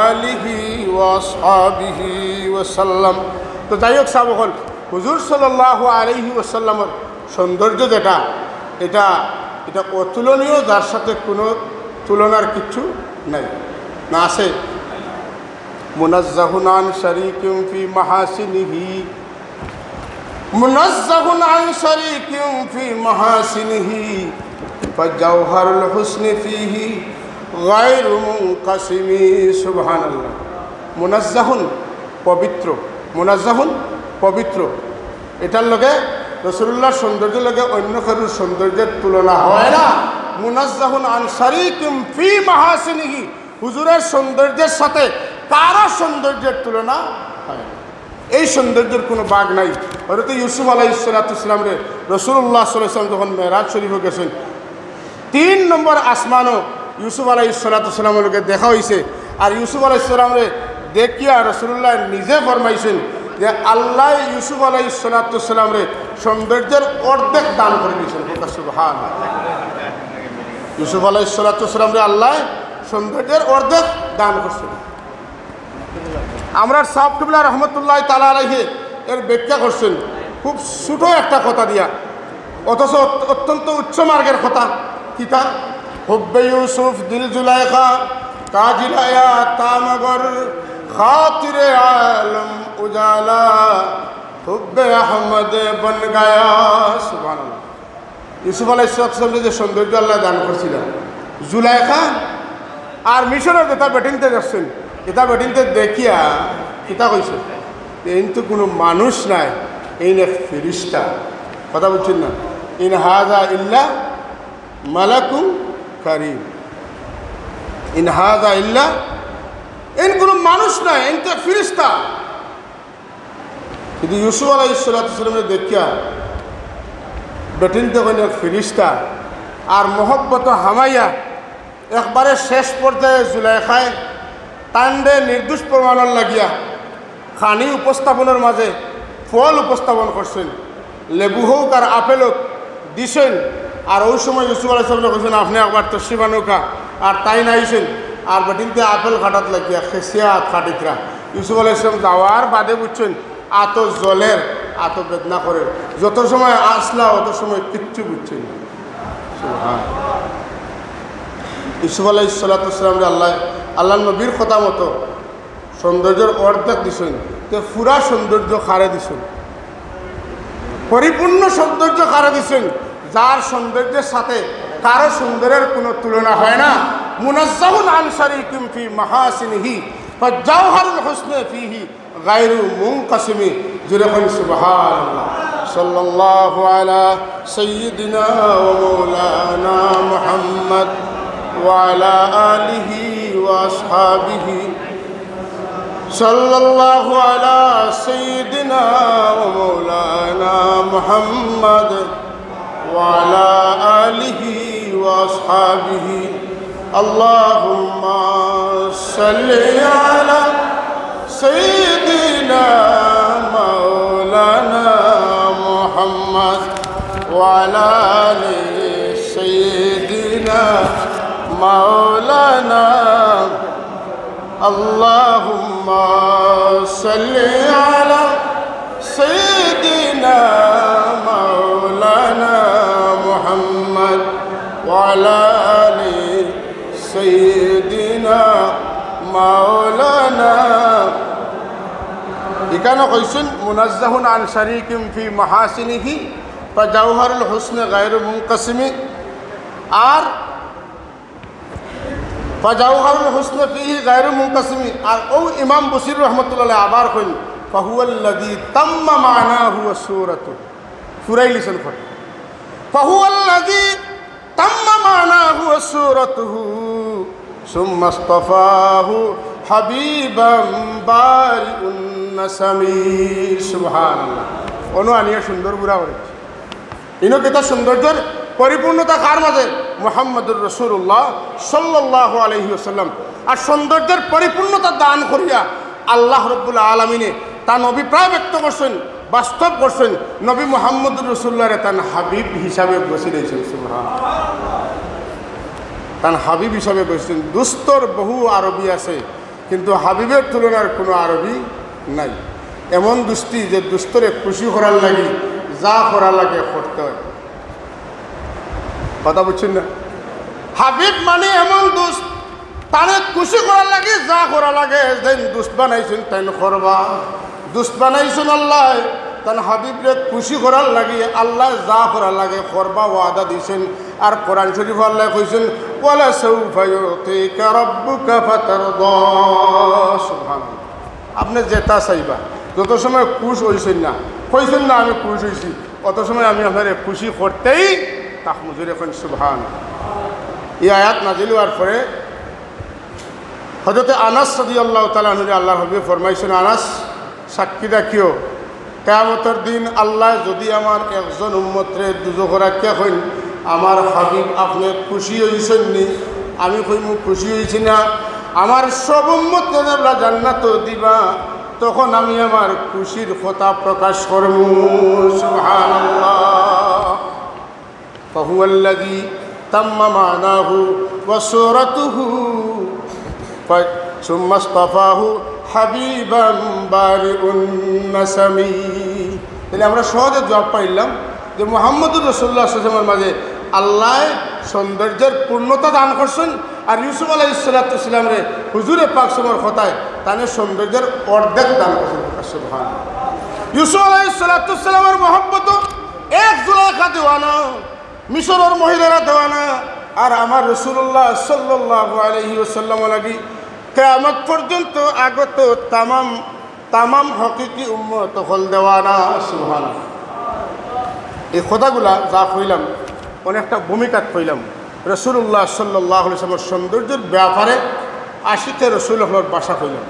আলিহি ওয়া আসহাবিহি ওয়া সাল্লাম। তো যাই হোক, সাব অকল, হুজুর সাল্লাল্লাহু আলাইহি ওয়াসাল্লামর সৌন্দর্য যেটা, এটা, এটা অতুলনীয়, যার সাথে কোনো তুলনার কিচ্ছু নাই। না আছে? মুনাজ্জাহুন আন শারিকিন ফি মাহাসিনিহি, মুনাজ্জাহুন আন শারিকিন ফি মাহাসিনিহি, ফাজাওহারুল হুসনি ফিহি গায়রু মুনকাসিমি। সুবহানাল্লাহ। মুনাজ্জাহুন, পবিত্র। মুনাজ্জাহুন, পবিত্র। এটার লগে, রাসূলুল্লাহর সৌন্দর্যের লগে অন্য কারোর সৌন্দর্যের তুলনা হয় না। মুনাজ্জাহুন আন শারিকিন ফি মাহাসিনিহি, হুজুরের সৌন্দর্যের সাথে কারো সৌন্দর্যের তুলনা হয় না। এই সৌন্দর্যের কোনো ভাগ নাই। হযরত ইউসুফ আলাইহিস সালাতু ওয়াস সালামরে রাসূলুল্লাহ সাল্লাল্লাহু আলাইহি ওয়াসাল্লাম যখন মেরাজ শরীফে গেছেন, তিন নম্বর আসমানও ইউসুফ আলাইহিস সালাতু ওয়াস সালামর লগে দেখা অইছে। আর ইউসুফ আলাইহিস সালামরে দেখিয়া রাসূলুল্লাহ নিজে ফরমাইছেন যে আল্লাহ ইউসুফ আলাইহিস সালাতু ওয়াস সালামরে সৌন্দর্যের অর্ধেক দান করি দিয়েছেন। সুবহান। ইউসুফ আলাইহিস সালাতু ওয়াস সালামরে আল্লাহ সৌন্দর্যের অর্ধেক দান করছেন। আমরার সাব কিবলা রহমতুল্লাহ তাআলা আলাইহি এর ব্যাখ্যা করছেন খুব ছোট একটা কথা দিয়া, অথচ অত-, অত্যন্ত উচ্চ মার্গের কথা। কিতা? হুব্বে ইউসুফ দিল জুলাইখা, কাজিলায়া তামগর, খাতিরে আলম উজালা, হুব্বে আহমদ বন গায়া। সুবহানাল্লাহ। ইউসুফ আলাইহিস সালামরে যে সৌন্দর্য আল্লাহ দান করছিলেন, জুলাইখা আর মিশরের যেটা বেটিনতে দেখছেন, এটা বেটিনতে দেখিয়া কিতা কইছে? এইন তো কোনো মানুষ নায়, এইন এক ফিরিস্তা। কথা বুঝছেন না? ইন হাজা ইল্লা মালাকুন কারীম। ইন হাজা ইল্লা, এইন কোনো মানুষ নায়, এইন তো এক ফিরিস্তা। কিন্তু ইউসুফ আলাইহিস সালাতু ওয়াস সালামরে দেখিয়া বেটিনতে কইন এক ফিরিস্তা, আর মহব্বত হামাইয়া একবারে শেষ পর্যায়ে জুলাইখায় তানরে নির্দোষ প্রমাণর লাগিয়া খানি উপস্থাপনের মাঝে ফল উপস্থাপন করছেন। লেবু হোক আর আপেল হোক, দিছইন। আর অউ সময় ইউসুফ আলাইহিস সালামরে কইছইন, "আপনে একবার তশরিফ আনউক্কা।" আর তাইন আইছইন, আর বেটিন্তে আপেল কাটাত লাগিয়া খেসিয়াত কাটিত্রা। ইউসুফ আলাইহিস সালাম যাওয়ার বাদে বুঝছইন, আতো জ্বলের, আতো বেদনা করের। যত সময় আছলা, অত সময় কিচ্ছু বুঝছইন না। সুবহান। ইউসুফ আলাইহিস সালাতু ওয়াস সালামরে আল্লাহ, আল্লাহর নবীর কথা মতো সৌন্দর্যর অর্ধেক দিছইন, তে পুরা সৌন্দর্য কারে দিছইন? পরিপূর্ণ সৌন্দর্য কারে দিছইন? যার সৌন্দর্যের সাথে কারো সুন্দরের কোনো তুলনা হয় না। মুনাজ্জাহুন আন শারিকিন ফি মাহাসিনিহি, ফাজাওহারুল হুসনে ফিহি গায়রু মুনকাসিমি। জোরে কইন সুবহানাল্লাহ। সাল্লাল্লাহু আলা সাইয়্যিদিনা ওয়া মাওলানা মুহাম্মদ ওয়া আলা আলিহি ওয়া আসহাবিহি। সাল্লাল্লাহু আলা সাইয়্যিদিনা ওয়া মাওলানা মুহাম্মদ ওয়া আলা আলিহি ওয়া আসহাবিহি। আল্লাহুম্মা সাল্লি আলা সাইয়্যিদিনা মাওলানা মুহাম্মদ ওয়া আলা আলি সাইয়্যিদিনা মাওলানা। আল্লাহুম্মা সাল্লি আলা সাইয়্যিদিনা মাওলানা মুহাম্মদ ওয়া আলা আলি সাইয়্যিদিনা মাওলানা। ইখানো কইছইন, মুনাজ্জাহুন আন শারিকিন ফি মাহাসিনিহি, ফাজাওহারুল হুসনে গায়রু মুনকাসিমি। আর ফাজাওহারুল হুসনে ফিহি গায়রু মুনকাসিমি। আর অউ ইমাম বুসির রহমতুল্লাহ আলাইহি আবার কইন, ফাহুয়াল্লাযী তাম্মা মা'নাহু ওয়া সূরাতুহু। ফুরাইলিছইন কইন। ফাহুয়াল্লাযী তাম্মা মা'নাহু ওয়া সূরাতুহু, সুম্মাস্তাফাহু হাবিবাম বারিউন নাসামি। সুবহানাল্লাহ। অনো আনিয়া সুন্দর বুড়া করেছে। ইনো কিতা সৌন্দর্যর পরিপূর্ণতা কার মাঝে? মুহাম্মাদুর রাসূলুল্লাহ সাল্লাল্লাহু আলাইহি ওয়াসাল্লাম। আর সৌন্দর্যর পরিপূর্ণতা দান করিয়া আল্লাহ রাব্বুল আলামিনে তান অভিপ্রায় ব্যক্ত করছইন, বাস্তব করছইন, নবী মুহাম্মাদুর রাসূলুল্লাহরে তান হাবিব হিসাবে বসি দিয়েছেন। সুবহান। তান হাবিব হিসাবে বসছেন। দুস্তর বহু আরবি আছে, কিন্তু হাবিবের তুলনার কোনো আরবি নাই। এমন দুস্তি যে দুস্তরে খুশি করার লাগি যা করা লাগে করতে হয়। কথা বুঝছইন না? হাবিব মানে এমন দুস্ত, তারে খুশি করার লাগি যা করা লাগে, যেইন দুস্ত বানাইছইন তাইন করবা। দুস্ত বানাইছইন আল্লায়, তান হাবিবরে খুশি করার লাগি আল্লায় যা করা লাগে করবা, ওয়াদা দিছইন। আর কোরআন শরীফ আল্লায় কইছইন, "ওয়ালা সাউফা ইউতিকা রাব্বুকা ফাতারদা।" সুবহানাল্লাহ। আপনে যেটা চাইবা, যত সময় খুশ অইছইন না, কইছইন না, "আমি খুশ অইছি", অত সময় আমি আপনারে খুশি করতেই থাকমু। জোরে কইন সুবহান। এই আয়াত নাজিল হওয়ার পরে হযরতে আনাস রাদিয়াল্লাহু তাআলা আনহুরে আল্লাহর হাবিবে ফরমাইছইন, "আনাস, সাক্ষী রাখিও, কিয়ামতর দিন আল্লায় যদি আমার একজন উম্মতরে দুজখো রাখিয়া কইন, 'আমার হাবিব, আপনে খুশি অইছইন নি?' আমি কইমু, 'খুশি অইছি না।' আমার সব উম্মতরে আল্লায় জান্নাতো দিবা, তখন আমি আমার খুশির কথা প্রকাশ করমু।" সুবহানাল্লাহ। ফাহুয়াল্লাযী তাম্মা মা'নাহু ওয়া সূরাতুহু, ফা-, সুম্মাস্তাফাহু হাবিবাম বারিউন নাসামি। তাইলে আমরা সহজে জবাব পাইলাম যে মুহাম্মদুর রাসূলুল্লাহ সাল্লাল্লাহু আলাইহি ওয়াসাল্লামর মাঝে আল্লায় সৌন্দর্যের পূর্ণতা দান করছইন, আর ইউসুফ আলাইহিস সালাতু ওয়াস সালামরে হুজুরে পাক সাল্লাল্লাহু আলাইহি ওয়াসাল্লামর কথায় তানে সৌন্দর্যের অর্ধেক দান করছইন। সুবহানাল্লাহ। ইউসুফ আলাইহিস সালাতু ওয়াস সালামর মহব্বত এক জুলাইখা দেওয়ানা, মিশরর মহিলারা দেওয়ানা, আর আমার রাসূলুল্লাহ সাল্লাল্লাহু আলাইহি ওয়াসাল্লাম লাগি কিয়ামত পর্যন্ত আগত তামাম, তামাম হকিকি উম্মত অকল দেওয়ানা। সুবহানাল্লাহ। এই কথাগুলা যা কইলাম, অনেকটা ভূমিকাত কইলাম। রাসূলুল্লাহ সাল্লাল্লাহু আলাইহি ওয়াসাল্লামর সৌন্দর্যর ব্যাপারে আশিকে রাসূল অকলর ভাষা কইলাম।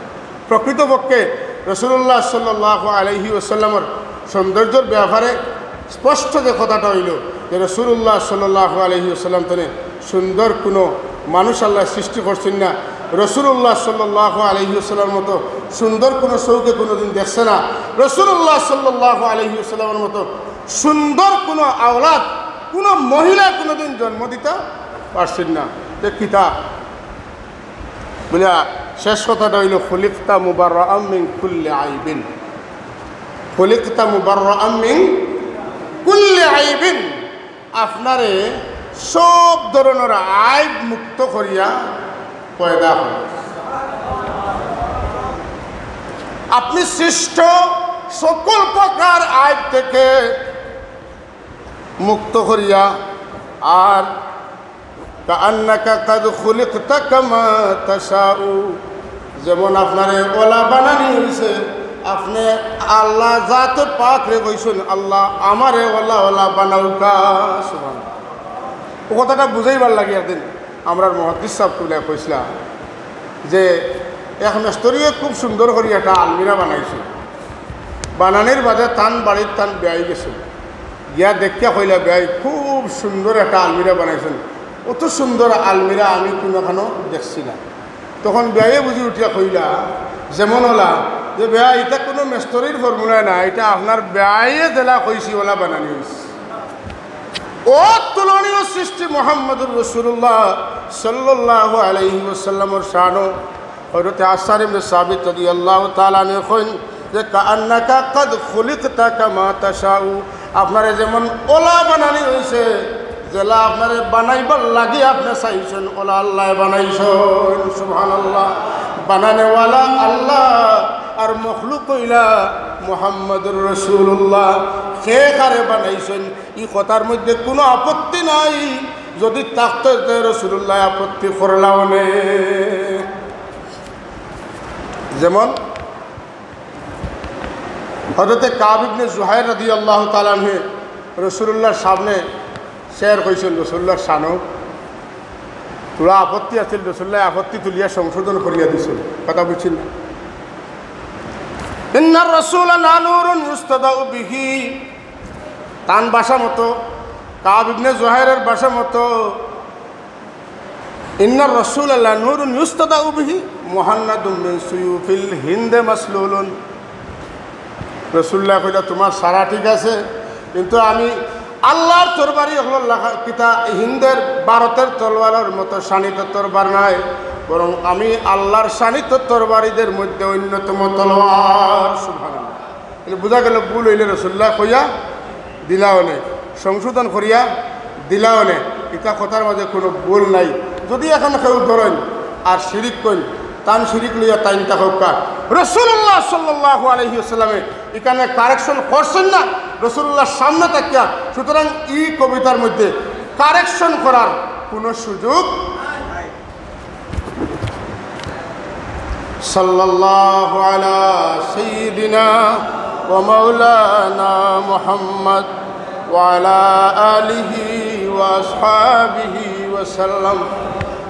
প্রকৃতপক্ষে রাসূলুল্লাহ সাল্লাল্লাহু আলাইহি ওয়াসাল্লামর সৌন্দর্যর ব্যাপারে স্পষ্ট যে কথাটা অইলো যে রাসূলুল্লাহ সাল্লাল্লাহু আলাইহি ওয়াসাল্লাম তনে সুন্দর কোনো মানুষ আল্লায় সৃষ্টি করছইন না, রাসূলুল্লাহ সাল্লাল্লাহু আলাইহি ওয়াসাল্লামর মতো সুন্দর কোনো চউখে কোনোদিন দেখছে না, রাসূলুল্লাহ সাল্লাল্লাহু আলাইহি ওয়াসাল্লামর মতো সুন্দর কোনো আওলাদ কোনো মহিলা কোনোদিন জন্ম দিতা পারছিল না। তে কিতা বুলিয়া শেষ কথাটা অইলো, "খুলিকতা মুবাররাআম মিন কুল্লি আইবিন।" "খুলিকতা মুবাররাআম মিন কুল্লি আইবিন।" আপনারে সব ধরনর আইব মুক্ত করিয়া পয়দা অইছইন। আপনি সৃষ্ট সকল প্রকার আইব থেকে মুক্ত করিয়া। আর কাআন্নাকা কাদ খুলিকতা কামা তাশাউ, যেমন আপনারে অলা বানানি অইছে, আপনে আল্লাহ জাতে পাকরে কইছইন, "আল্লাহ, আমারে অলা অলা বানাউক্কা।" সুবহানাল্লাহ। অউ কথাটা বুঝাইবার লাগি একদিন আমরার মুহাদ্দিস সাব কিবলায় কইছলা যে এক মেস্তরিয়ে খুব সুন্দর করি একটা আলমিরা বানাইছে। বানানির বাদে তান বাড়িত তান বেয়াই গেছে, গিয়া দেখিয়া কইলা, "বেয়াই, খুব সুন্দর একটা আলমিরা বানাইছইন, অত সুন্দর আলমিরা আমি কুনোখানো দেখছি না।" তখন বেয়াইয়ে বুঝি উঠিয়া কইলা, যেমন অলা, যে, "বেয়াই, ইটা কুনো মেস্তরির ফর্মুলায় না, ইটা আপনার বেয়াইয়ে যেলা কইছে অলা বানানি অইছে।" অতুলনীয় সৃষ্টি মুহাম্মদুর রাসূলুল্লাহ সাল্লাল্লাহু আলাইহি ওয়াসাল্লামর শানো হযরতে হাসান ইবনে সাবিত রাদিয়াল্লাহু তাআলা আনহু কইন যে, "কাআন্নাকা কাদ খুলিকতা কামা তাশাউ।" আপনারে যেমন অলা বানানি অইছে, যেলা আপনারে বানাইবার লাগি আপনে চাইছইন, অলা আল্লায় বানাইছইন। সুবহানাল্লাহ। বানানেওয়ালা আল্লাহ আর মখলুক অইলা মুহাম্মদুর রাসূলুল্লাহ। কে কারে বানাইছইন, ই কথার মধ্যে কুনো আপত্তি নাই। যদি থাকতো তে রাসূলুল্লায় আপত্তি করলা অনে। যেমন হযরতে কাব ইবনে জুহাইর রাদিয়াল্লাহু তাআলা আনহু রাসূলুল্লাহর সামনে শের কইছইন, রাসূলুল্লাহর শানো থুড়া আপত্তি আছিল, রাসূলুল্লায় আপত্তি তুলিয়া সংশোধন করিয়া দিছইন। কথা বুঝছইন না? ইন্নার রাসূলা লানূরুন ইউস্তাদাউ বিহি। তান ভাষা মতো, কাব ইবনে জুহাইরের ভাষা মতো, ইন্নার রাসূলা লানূরুন ইউস্তাদাউ বিহি, মুহান্নাদুম মিন সুয়ুফিল হিন্দে মাসলুলুন। রাসূলুল্লায় কইলা, "তুমার সারা ঠিক আছে, কিন্তু আমি আল্লাহর তরবারি অকলর লাখান, কিতা হিন্দের ভারতের তলোয়ারর মতো শানিত তরবার নায়, বরং আমি আল্লাহর শানিত তরবারিদের মধ্যে অন্যতম তলোয়ার।" সুবহানাল্লাহ। তাইলে বুঝা গেল, ভুল অইলে রাসূলুল্লায় কইয়া দিলা অনে, সংশোধন করিয়া দিলা অনে, ইতা কথার মাঝে কুনো ভুল নাই। যদি এখন কেউ ধরইন আর শিরিক কইন, তান শিরিক লইয়া তাইন থাকউক্কা। রাসূলুল্লাহ সাল্লাল্লাহু আলাইহি ওয়াসাল্লামে ইখানে correction করছইন না রাসূলুল্লাহর সামনে থাকিয়া, সুতরাং ই কবিতার মধ্যে correction করার কুনো সুযোগ। সাল্লাল্লাহু আলা সাইয়্যিদিনা ওয়া মাওলানা মুহাম্মদ ওয়া আলা আলিহি ওয়া আসহাবিহি ওয়া সাল্লাম।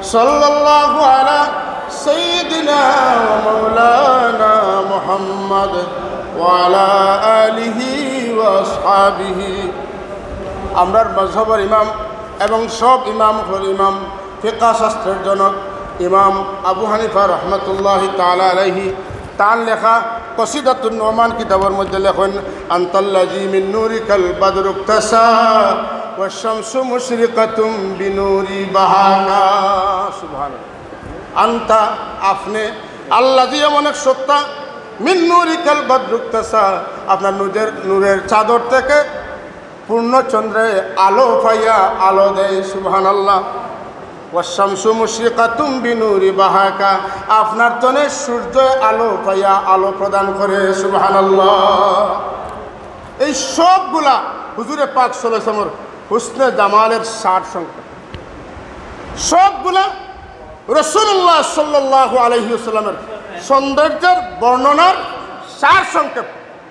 সাল্লাল্লাহু আলা সাইয়্যিদিনা ওয়া মাওলানা মুহাম্মদ ওয়া আলা আলিহি ওয়া আসহাবিহি। আমরার মজহবর ইমাম এবং সব ইমাম অকলর ইমাম, ফিকহ শাস্ত্রের জনক ইমাম আবু হানিফা রহমতুল্লাহি তাআলা আলাইহি, তান লেখা কসিদাতুন নুমান কিতাবর মধ্যে লেখইন, "আনতাল্লাযী মিন নূরিকাল বাদরুক্তাসা ওয়াশ শামসু মুশরিকাতুম বিনূরি বাহাকা।" সুবহানাল্লাহ। আনতা, আপনে, আল্লাযী, এমন এক সত্তা, মিন নূরিকাল বাদরুক্তাসা, আপনার নূরের, নূরের চাদর থেকে পূর্ণচন্দ্রে আলো পাইয়া আলো দেয়, সুবহানাল্লাহ। ওয়াশ শামসু মুশরিকাতুম বিনূরি বাহাকা, আপনার তনে সূর্য আলো পাইয়া আলো প্রদান করে, সুবহানাল্লাহ। এই সবগুলা হুজুরে পাক সাল্লাল্লাহু আলাইহি ওয়াসাল্লামর হুসনে জামালের সার সংক্ষেপ, সবগুলা রাসূলুল্লাহ সাল্লাল্লাহু আলাইহি ওয়াসাল্লামের সৌন্দর্যের বর্ণনার সার সংক্ষেপ।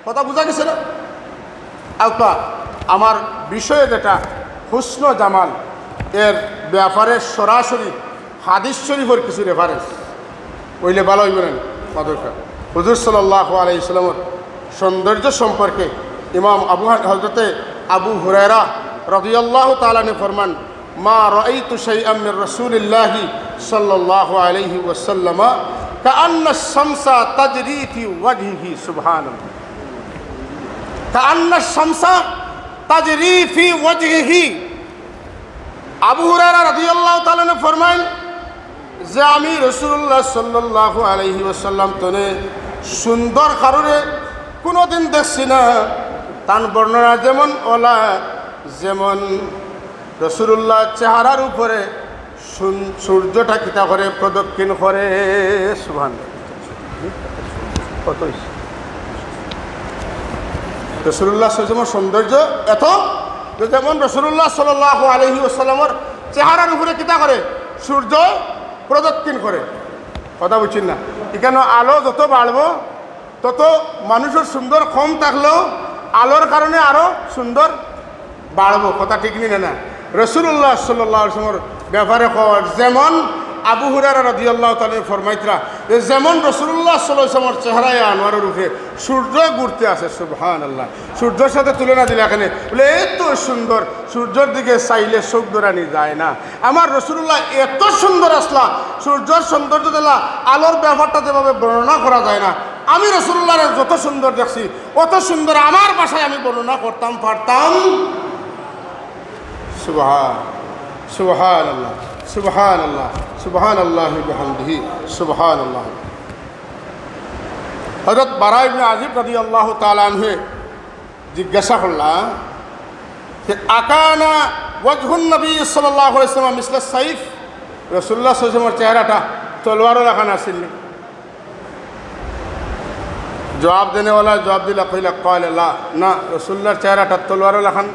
কথা বুঝা গেছে না? আচ্ছা, আমার বিষয়ে যেটা হুসন জামাল, এর ব্যাপারে সরাসরি হাদিস শরীফের কিছু reference অইলে ভালা অইবো না? মাদরকা হুজুর সাল্লাল্লাহু আলাইহি ওয়াসাল্লামের সৌন্দর্য সম্পর্কে ইমাম আবু হা-, হযরতে আবু হুরায়রা রাদিয়াল্লাহু তাআলা আনহু ফরমান, "মা রাআইতু শাইআম মিন রাসূলিল্লাহি সাল্লাল্লাহু আলাইহি ওয়াসাল্লাম কাআন্নাশ শামসা তাজরি ফি ওয়াজহিহি।" সুবহানাল্লাহ। কাআন্নাশ শামসা তাজরি ফি ওয়াজহিহি। আবু হুরায়রা রাদিয়াল্লাহু তাআলা আনহু ফরমাইন যে আমি রাসূলুল্লাহ সাল্লাল্লাহু আলাইহি ওয়াসাল্লাম তনে সুন্দর কারোরে কুনুদিন দেখছি না। তান বর্ণনা যেমন অলা, যেমন রাসূলুল্লাহর চেহারার উপরে সুন-, সূর্যটা কিতা করে, প্রদক্ষিণ করে। সুবহানাল্লাহ। কত হইছে? রাসূলুল্লাহ সাল্লাল্লাহু আলাইহি ওয়াসাল্লামর সৌন্দর্য এত যে যেমন রাসূলুল্লাহ সাল্লাল্লাহু আলাইহি ওয়াসাল্লামর চেহারার উপরে কিতা করে? সূর্য প্রদক্ষিণ করে। কথা বুঝছইন না? ইখানো আলো যত বাড়বো, তত মানুষর সুন্দর কম থাকলেও আলোর কারণে আরো সুন্দর বাড়বো। কথা ঠিক নি না? রাসূলুল্লাহ সাল্লাল্লাহু আলাইহি ওয়াসাল্লামর ব্যাপারে কওয়ার যেমন আবু হুরায়রা রাদিয়াল্লাহু তাআলা আনহু ফরমাইতরা যে যেমন রাসূলুল্লাহ সাল্লাল্লাহু আলাইহি ওয়াসাল্লামর চেহারায় আনোয়ারর উপরে সূর্য ঘুরতে আছে, সুবহানাল্লাহ, সূর্যর সাথে তুলনা দিলা কেনে? বলে, "এত সুন্দর, সূর্যর দিকে চাইলে চোখ ধরানি যায় না।" আমার রাসূলুল্লাহ এত সুন্দর আছলা, সূর্যর সৌন্দর্য দিলা, আলোর ব্যাপারটা যেভাবে বর্ণনা করা যায় না। আমি রাসূলুল্লাহরে যত সুন্দর দেখছি, অত সুন্দর আমার ভাষায় আমি বর্ণনা করতাম পারতাম। সুবহান, সুবহানাল্লাহ, সুবহানাল্লাহ, সুবহানাল্লাহি বিহামদিহি, সুবহানাল্লাহ। হযরত বারা ইবনে আযিব রাদিয়াল্লাহু তাআলা আনহু জিজ্ঞাসা করলা যে, "আকানা ওয়াজহুন নবী সাল্লাল্লাহু আলাইহি ওয়াসাল্লাম মিসলা সাইফ?" রাসূলুল্লাহ সাল্লাল্লাহু আলাইহি ওয়াসাল্লামর চেহারাটা তলোয়ারর লাখান আছিল নি? জবাব দেনেওয়ালা জবাব দিলা, কইলা, "ক্বালা লা, না, রাসূলুল্লাহর চেহারাটা তলোয়ারর লাখান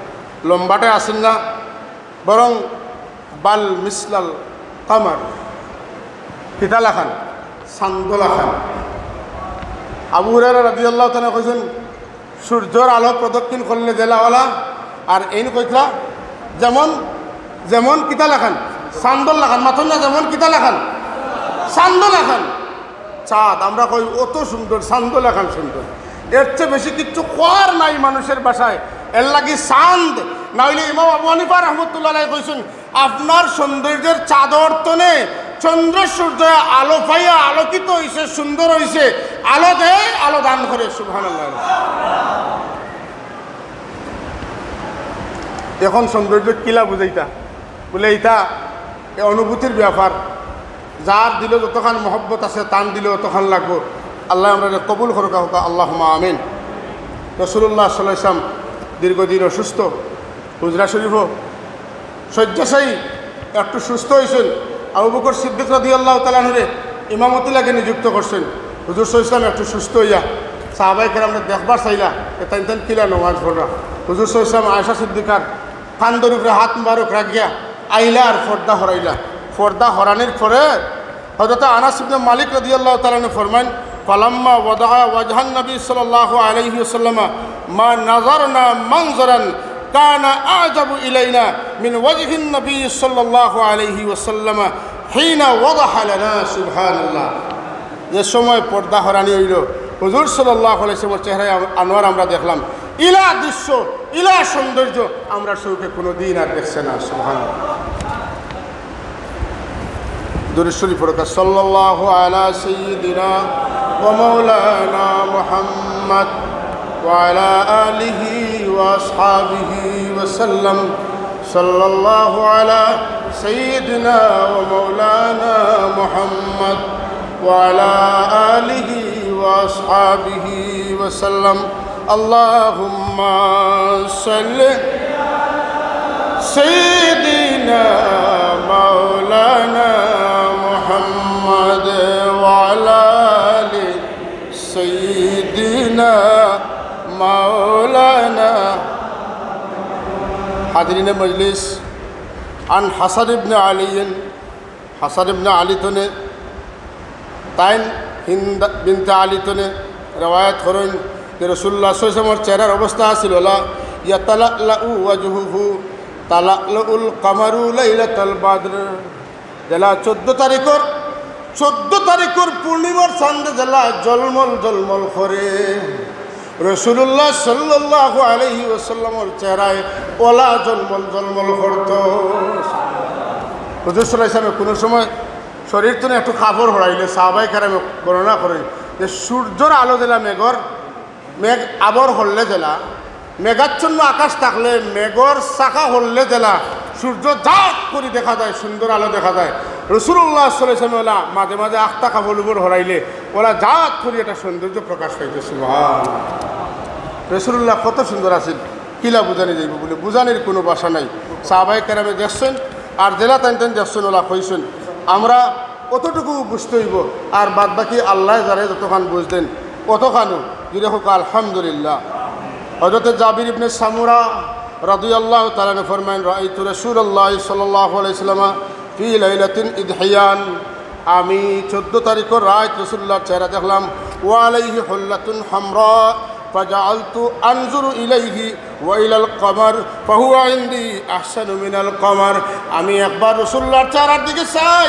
লম্বাটে আছিল না, বরং বাল মিসলাল কামার।" কিতা লাখান? চান্দ লাখান। আবু হুরায়রা রাদিয়াল্লাহু তাআলা কইছইন, সূর্যর আলো প্রদক্ষিণ করলে যেলা অলা, আর এইন কইতরা যেমন, যেমন কিতা লাখান? চান্দর লাখান। মাতইন না, যেমন কিতা লাখান? চান্দ লাখান। চাঁদ, আমরা কই অত সুন্দর, চান্দ লাখান সুন্দর। এর চেয়ে বেশি কিচ্ছু কওয়ার নাই মানুষর ভাষায়। এর লাগি চান্দ, না অইলে ইমাম আবু হানিফা রহমতুল্লাহ আলাইহি কইছইন, আপনার সৌন্দর্যর চাদর তনে চন্দ্র সূর্য আলো পাইয়া আলোকিত অইছে, সুন্দর অইছে, আলো দেয়, আলো দান করে। সুবহানাল্লাহ। এখন সৌন্দর্য কিলা বুঝাইতা? বলে, ইটা এ অনুভূতির ব্যাপার। যার দিলো যতখান মহব্বত আছে, তান দিলো অতখান লাগবো। আল্লাহ আমরারে কবুল করুকা, কউকা আল্লাহুম্মা আমিন। রাসূলুল্লাহ সাল্লাল্লাহু আলাইহি ওয়াসাল্লাম দীর্ঘদিন অসুস্থ, হুজরা শরীফো শয্যাশায়ী, একটু সুস্থ অইছইন। আবু বকর সিদ্দিক রাদিয়াল্লাহু তাআলা আনহুরে ইমামতি লাগি নিযুক্ত করছইন। হুজুর সাল্লাল্লাহু আলাইহি ওয়াসাল্লাম একটু সুস্থ অইয়া সাহাবায়ে কেরামরে দেখবার চাইলা, এ তাইন তাইন কিলা নমাজ পড়রা। হুজুর সাল্লাল্লাহু আলাইহি ওয়াসাল্লাম আয়েশা সিদ্দিকার কান্দর উপরে হাত মুবারক রাখিয়া আইলা আর পর্দা হরাইলা। পর্দা হরানির পরে হযরত আনাস ইবনে মালিক রাদিয়াল্লাহু তাআলা আনহু ফরমাইন, "ফালাম্মা ওয়াদাআ ওয়াজহান নবী সাল্লাল্লাহু আলাইহি ওয়াসাল্লাম মা নাযারনা মানজারান কানা আ'জাবু ইলাইনা মিন ওয়াজহিন নবী সাল্লাল্লাহু আলাইহি ওয়াসাল্লাম হিনা ওয়াদাহা লানা।" সুবহানাল্লাহ। যে সময় পর্দা হরানি অইলো, হুজুর সাল্লাল্লাহু আলাইহি ওয়াসাল্লামর চেহারায় আম-, আনোয়ার আমরা দেখলাম, ইলা দৃশ্য, ইলা সৌন্দর্য আমরার চউখে কুনুদিন আর দেখছে না। সুবহানাল্লাহ। দুরূদ শরীফ পড়ুকা, সাল্লাল্লাহু আলা সাইয়্যিদিনা ওয়া মাওলানা মুহাম্মদ ওয়া আলা আলিহি ওয়া আসহাবিহি ওয়া সাল্লাম। সাল্লাল্লাহু আলা সাইয়্যিদিনা ওয়া মাওলানা মুহাম্মদ ওয়া আলা আলিহি ওয়া আসহাবিহি ওয়া সাল্লাম। আল্লাহুম্মা সাল্লি সাইয়্যিদিনা মাওলানা মুহাম্মদ ওয়া আলা আলি সাইয়্যিদিনা মাওলানা। হাজিরিনে মজলিস, আন হাসান ইবনে আলিয়িন, হাসান ইবনে আলী তনে, তাইন হিন্দ বিনতে আলী তনে রেওয়ায়াত করইন যে রাসূলুল্লাহ সাল্লাল্লাহু আলাইহি ওয়াসাল্লামর চেহারার অবস্থা আছিল অলা, ইয়াতালাআলু ওয়াজহুহু তালাআলুল কামারু লাইলাতাল বদর। যেলা চৌদ্দ তারিখর, চৌদ্দ তারিখর পূর্ণিমার চান্দে যেলা জলমল জলমল করে, রাসূলুল্লাহ সাল্লাল্লাহু আলাইহি ওয়াসাল্লামর চেহারায় অলা জলমল জলমল করতো। হুজুর সাল্লাল্লাহু আলাইহি ওয়াসাল্লামে কুনু সময় শরীর তনে একটু কাপড় হরাইলে সাহাবায়ে কেরামে বর্ণনা করইন যে সূর্যর আলো যেলা মেঘর, মেঘ আবর হরলে যেলা, মেঘাচ্ছন্ন আকাশ থাকলে মেঘর শাখা হরলে যেলা সূর্য জাত করি দেখা যায়, সুন্দর আলো দেখা যায়। রাসূলুল্লাহ সাল্লাল্লাহু আলাইহি ওয়াসাল্লাম অলা মাঝে মাঝে আখতা কাপড় উপর হরাইলে অলা জাত করি একটা সৌন্দর্য প্রকাশ পাইতো। সুবহান। রাসূলুল্লাহ কত সুন্দর আছিল, কিলা বুঝানি যাইব বলে বুঝানির কোনো ভাষা নাই। সাহাবায়ে কেরামে দেখছইন, আর যেলা তাইন তাইন দেখছইন, অলা কইছইন। আমরা অতটুকু বুঝতে হইব, আর বাদ বাকি আল্লাহ যারে যতখান বুঝ দেন, অতখানও। জুড়ে হোক আলহামদুলিল্লাহ। হযরতে জাবির ইবনে সামুরা রাদিয়াল্লাহু তাআলা আনহু ফরমাইন, "রাআইতু রাসূলুল্লাহ সাল্লাল্লাহু আলাইহি ওয়াসাল্লাম ফি লাইলাতিন ইদহিয়ান।" আমি চোদ্দ তারিখর রাইত রাসূলুল্লাহর চেহারা দেখলাম। "ওয়া আলাইহি হুল্লাতুন হামরা, ফাজাআলতু আনজুরু ইলাইহি ওয়া ইলাল কমার, ফাহুয়া ইনদি আহসানু মিনাল কমার।" আমি একবার রাসূলুল্লাহর চেহারার দিকে চাই,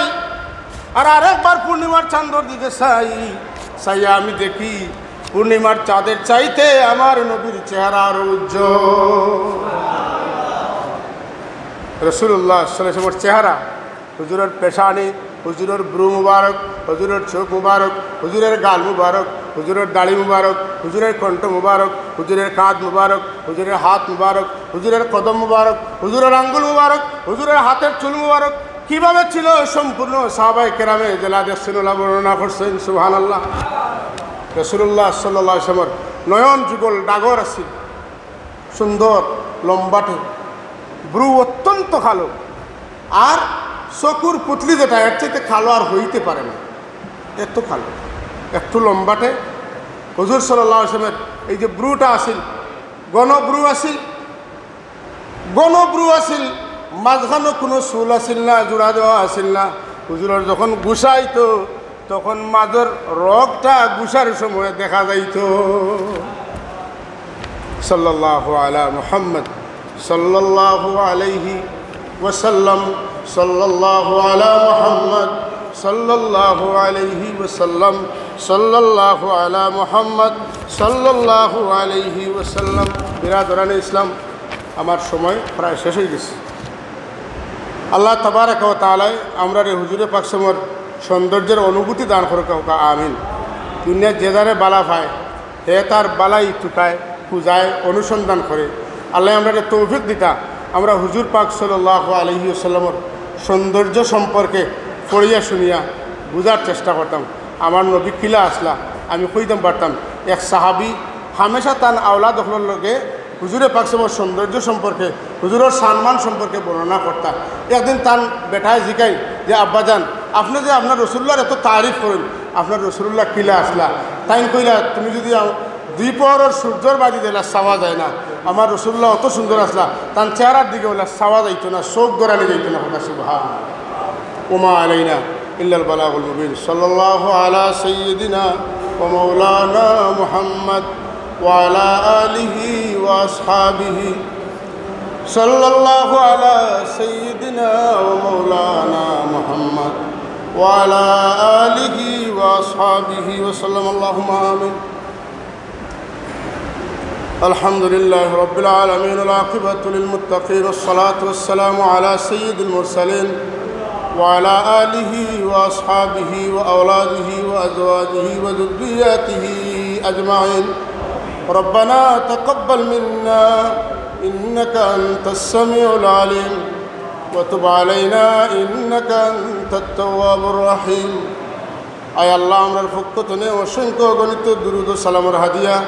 আর আরেকবার পূর্ণিমার চাঁদর দিকে চাই, চাইয়া আমি দেখি পূর্ণিমার চাঁদের চাইতে আমার নবীর চেহারা আরো উজ্জ্বল। রাসূলুল্লাহ সাল্লাল্লাহু আলাইহি ওয়াসাল্লামের চেহারা, হুজুরের পেশানি, হুজুরের ভ্রু মুবারক, হুজুরের চোখ মুবারক, হুজুরের গাল মুবারক, হুজুরের দাড়ি মুবারক, হুজুরের কণ্ঠ মুবারক, হুজুরের কাঁধ মুবারক, হুজুরের হাত মুবারক, হুজুরের কদম মুবারক, হুজুরের আঙ্গুল মুবারক, হুজুরের হাতের চুল মুবারক, কিভাবে ছিল সম্পূর্ণ সাহাবায়ে কেরামে যেলা দেখছইন অলা বর্ণনা করছইন। সুবহানাল্লাহ। রাসূলুল্লাহ সাল্লাল্লাহু আলাইহি ওয়াসাল্লামের নয়ন যুগল ডাগর আছিল, সুন্দর, লম্বাটে, ভ্রু অত্যন্ত কালো, আর চকুর পুতলি যেটা, এর চাইতে কালো আর হইতে পারে না, এত কালো, একটু লম্বাটে। হুজুর সাল্লাল্লাহু আলাইহি ওয়াসাল্লামের এই যে ভ্রুটা আছিল, ঘন ভ্রু আছিল, ঘন ভ্রু আছিল, মাঝখানো কোনো চুল আছিল না, জোড়া দেওয়া আছিল না। হুজুরের যখন গুছাইতো, তখন মাঝর রগটা গুছার সময় দেখা যাইতো। সাল্লাল্লাহু আলা মুহাম্মদ, সাল্লাল্লাহু আলাইহি ওয়াসাল্লাম, সাল্লাল্লাহু আলা মুহাম্মদ, সাল্লাল্লাহু আলাইহি ওয়াসাল্লাম, সাল্লাল্লাহু আলা মুহাম্মদ, সাল্লাল্লাহু আলাইহি ওয়াসাল্লাম। বিরাদরানে ইসলাম, আমার সময় প্রায় শেষ হয়ে গেছে। আল্লাহ তাবারাকা ওয়া তাআলায় আমরারে হুজুরে পাক সাল্লাল্লাহু আলাইহি ওয়াসাল্লামর সৌন্দর্যের অনুভূতি দান করুক, কউক্কা আমিন। দুনিয়াত যে যারে বালা পায়, হে তার বালাই তুকায়, খুঁজায়, অনুসন্ধান করে। আল্লাহ আমরারে তৌফিক দিতা, আমরা হুজুর পাক সাল্লাল্লাহু আলাইহি ওয়াসাল্লামর সৌন্দর্য সম্পর্কে পড়িয়া শুনিয়া বুঝার চেষ্টা করতাম। আমার নবী কিলা আসলা, আমি কইতাম পারতাম। এক সাহাবী হামেশা তান আওলাদ অকলর লগে হুজুরে পাক সাল্লাল্লাহু আলাইহি ওয়াসাল্লামর সৌন্দর্য সম্পর্কে, হুজুরর সম্মান সম্পর্কে বর্ণনা করতা। একদিন তান বেটায় জিকাইল যে, "আব্বাজান, আপনে যে আপনার রাসূলুল্লাহর এত তারিফ করইন, আপনার রাসূলুল্লাহ কিলা আসলা?" তাইন কইলা, "তুমি যদি আ-, দুই পহরর সূর্যর বায়দি যেলা চাওয়া যায় না, আমার রাসূলুল্লাহ অত সুন্দর আসলা, তান চেহারার দিকে অলা চাওয়া যাইতো না, চোখ ধরানি যাইতো না।" কথা সুবহান। وما علينا إلا البلاغ المبين. صلى الله على سيدنا ومولانا محمد وعلى آله وأصحابه. صلى الله على سيدنا ومولانا محمد وعلى آله وأصحابه وسلم. اللهم آمين. الحمد لله رب العالمين، والعاقبة للمتقين، والصلاة والسلام على سيد المرسلين وعلى آله وأصحابه وأولاده وأزواجه وذرياته أجمعين. ربنا تقبل منا إنك أنت السميع العليم وتب علينا إنك أنت التواب الرحيم. আয় আল্লাহ, আমরার পক্ষ তনে অসংখ্য অগণিত দুরূদ ও সালামর হাদিয়া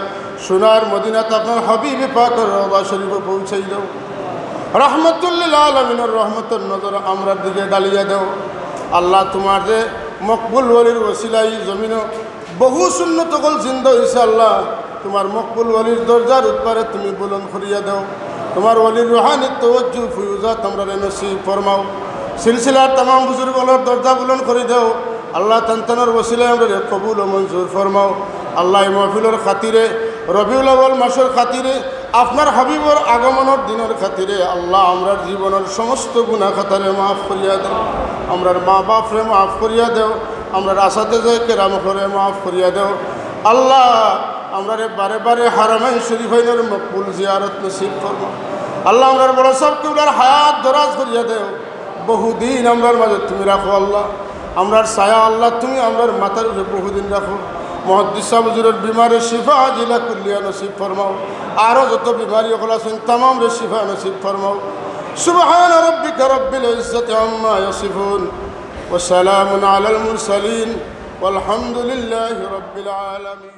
সোনার মদিনাত আপনার হাবিব পাকর রওজা শরীফো পৌঁছাই দাও। রাহমাতুল লিল আলামিনর রহমতর নজর আমরার দিকে ঢালিয়া দাও। আল্লাহ, তুমার যে মকবুল ওলির ওসিলায় জমিনো বহু সুন্নত অকল জিন্দা অইছে আল্লাহ, তুমার মকবুল ওলির দরজার উপরে তুমি বুলন্দ করিয়া দাও। তুমার ওলির রুহানি তওয়াজ্জু ফিউজাত আমরারে নসিব ফরমাও। সিলসিলার তামাম বুজুর্গ অকলর দরজা বুলন্দ করি দাও। আল্লাহ, তান তানর ওসিলায় আমরারে কবুল ও মঞ্জুর ফরমাও। আল্লাহ, এই মাহফিলর খাতিরে, রবিউল আউয়াল মাসর খাতিরে, আপনার হাবিবর আগমনর দিনর খাতিরে আল্লাহ, আমরার জীবনর সমস্ত গুনাহ খাতারে মাফ করিয়া দাও। আমরার মা বাপরে মাফ করিয়া দাও। আমরার আসাতেজায়ে কেরাম অকলরে মাফ করিয়া দাও। আল্লাহ, আমরারে বারে বারে হারামাইন শরীফাইনর মকবুল জিয়ারত নসিব ফরমাও। আল্লাহ, আমরার বড় সাব কিবলার হায়াত দরাজ করিয়া দাও। বহুদিন আমরার মাঝে তুমি রাখো আল্লাহ। আমরার ছায়া আল্লাহ, তুমি আমরার মাথার উপরে বহুদিন রাখো। মুহাদ্দিস সাব হুজুরর বিমারে শিফা আজিলা কুল্লিয়া নসিব ফরমাও। আরো যত বিমারি অকল আছইন, তামামরে শিফা নসিব ফরমাও। سبحان ربك رب العزة عما يصفون، وسلام على المرسلين، والحمد لله رب العالمين.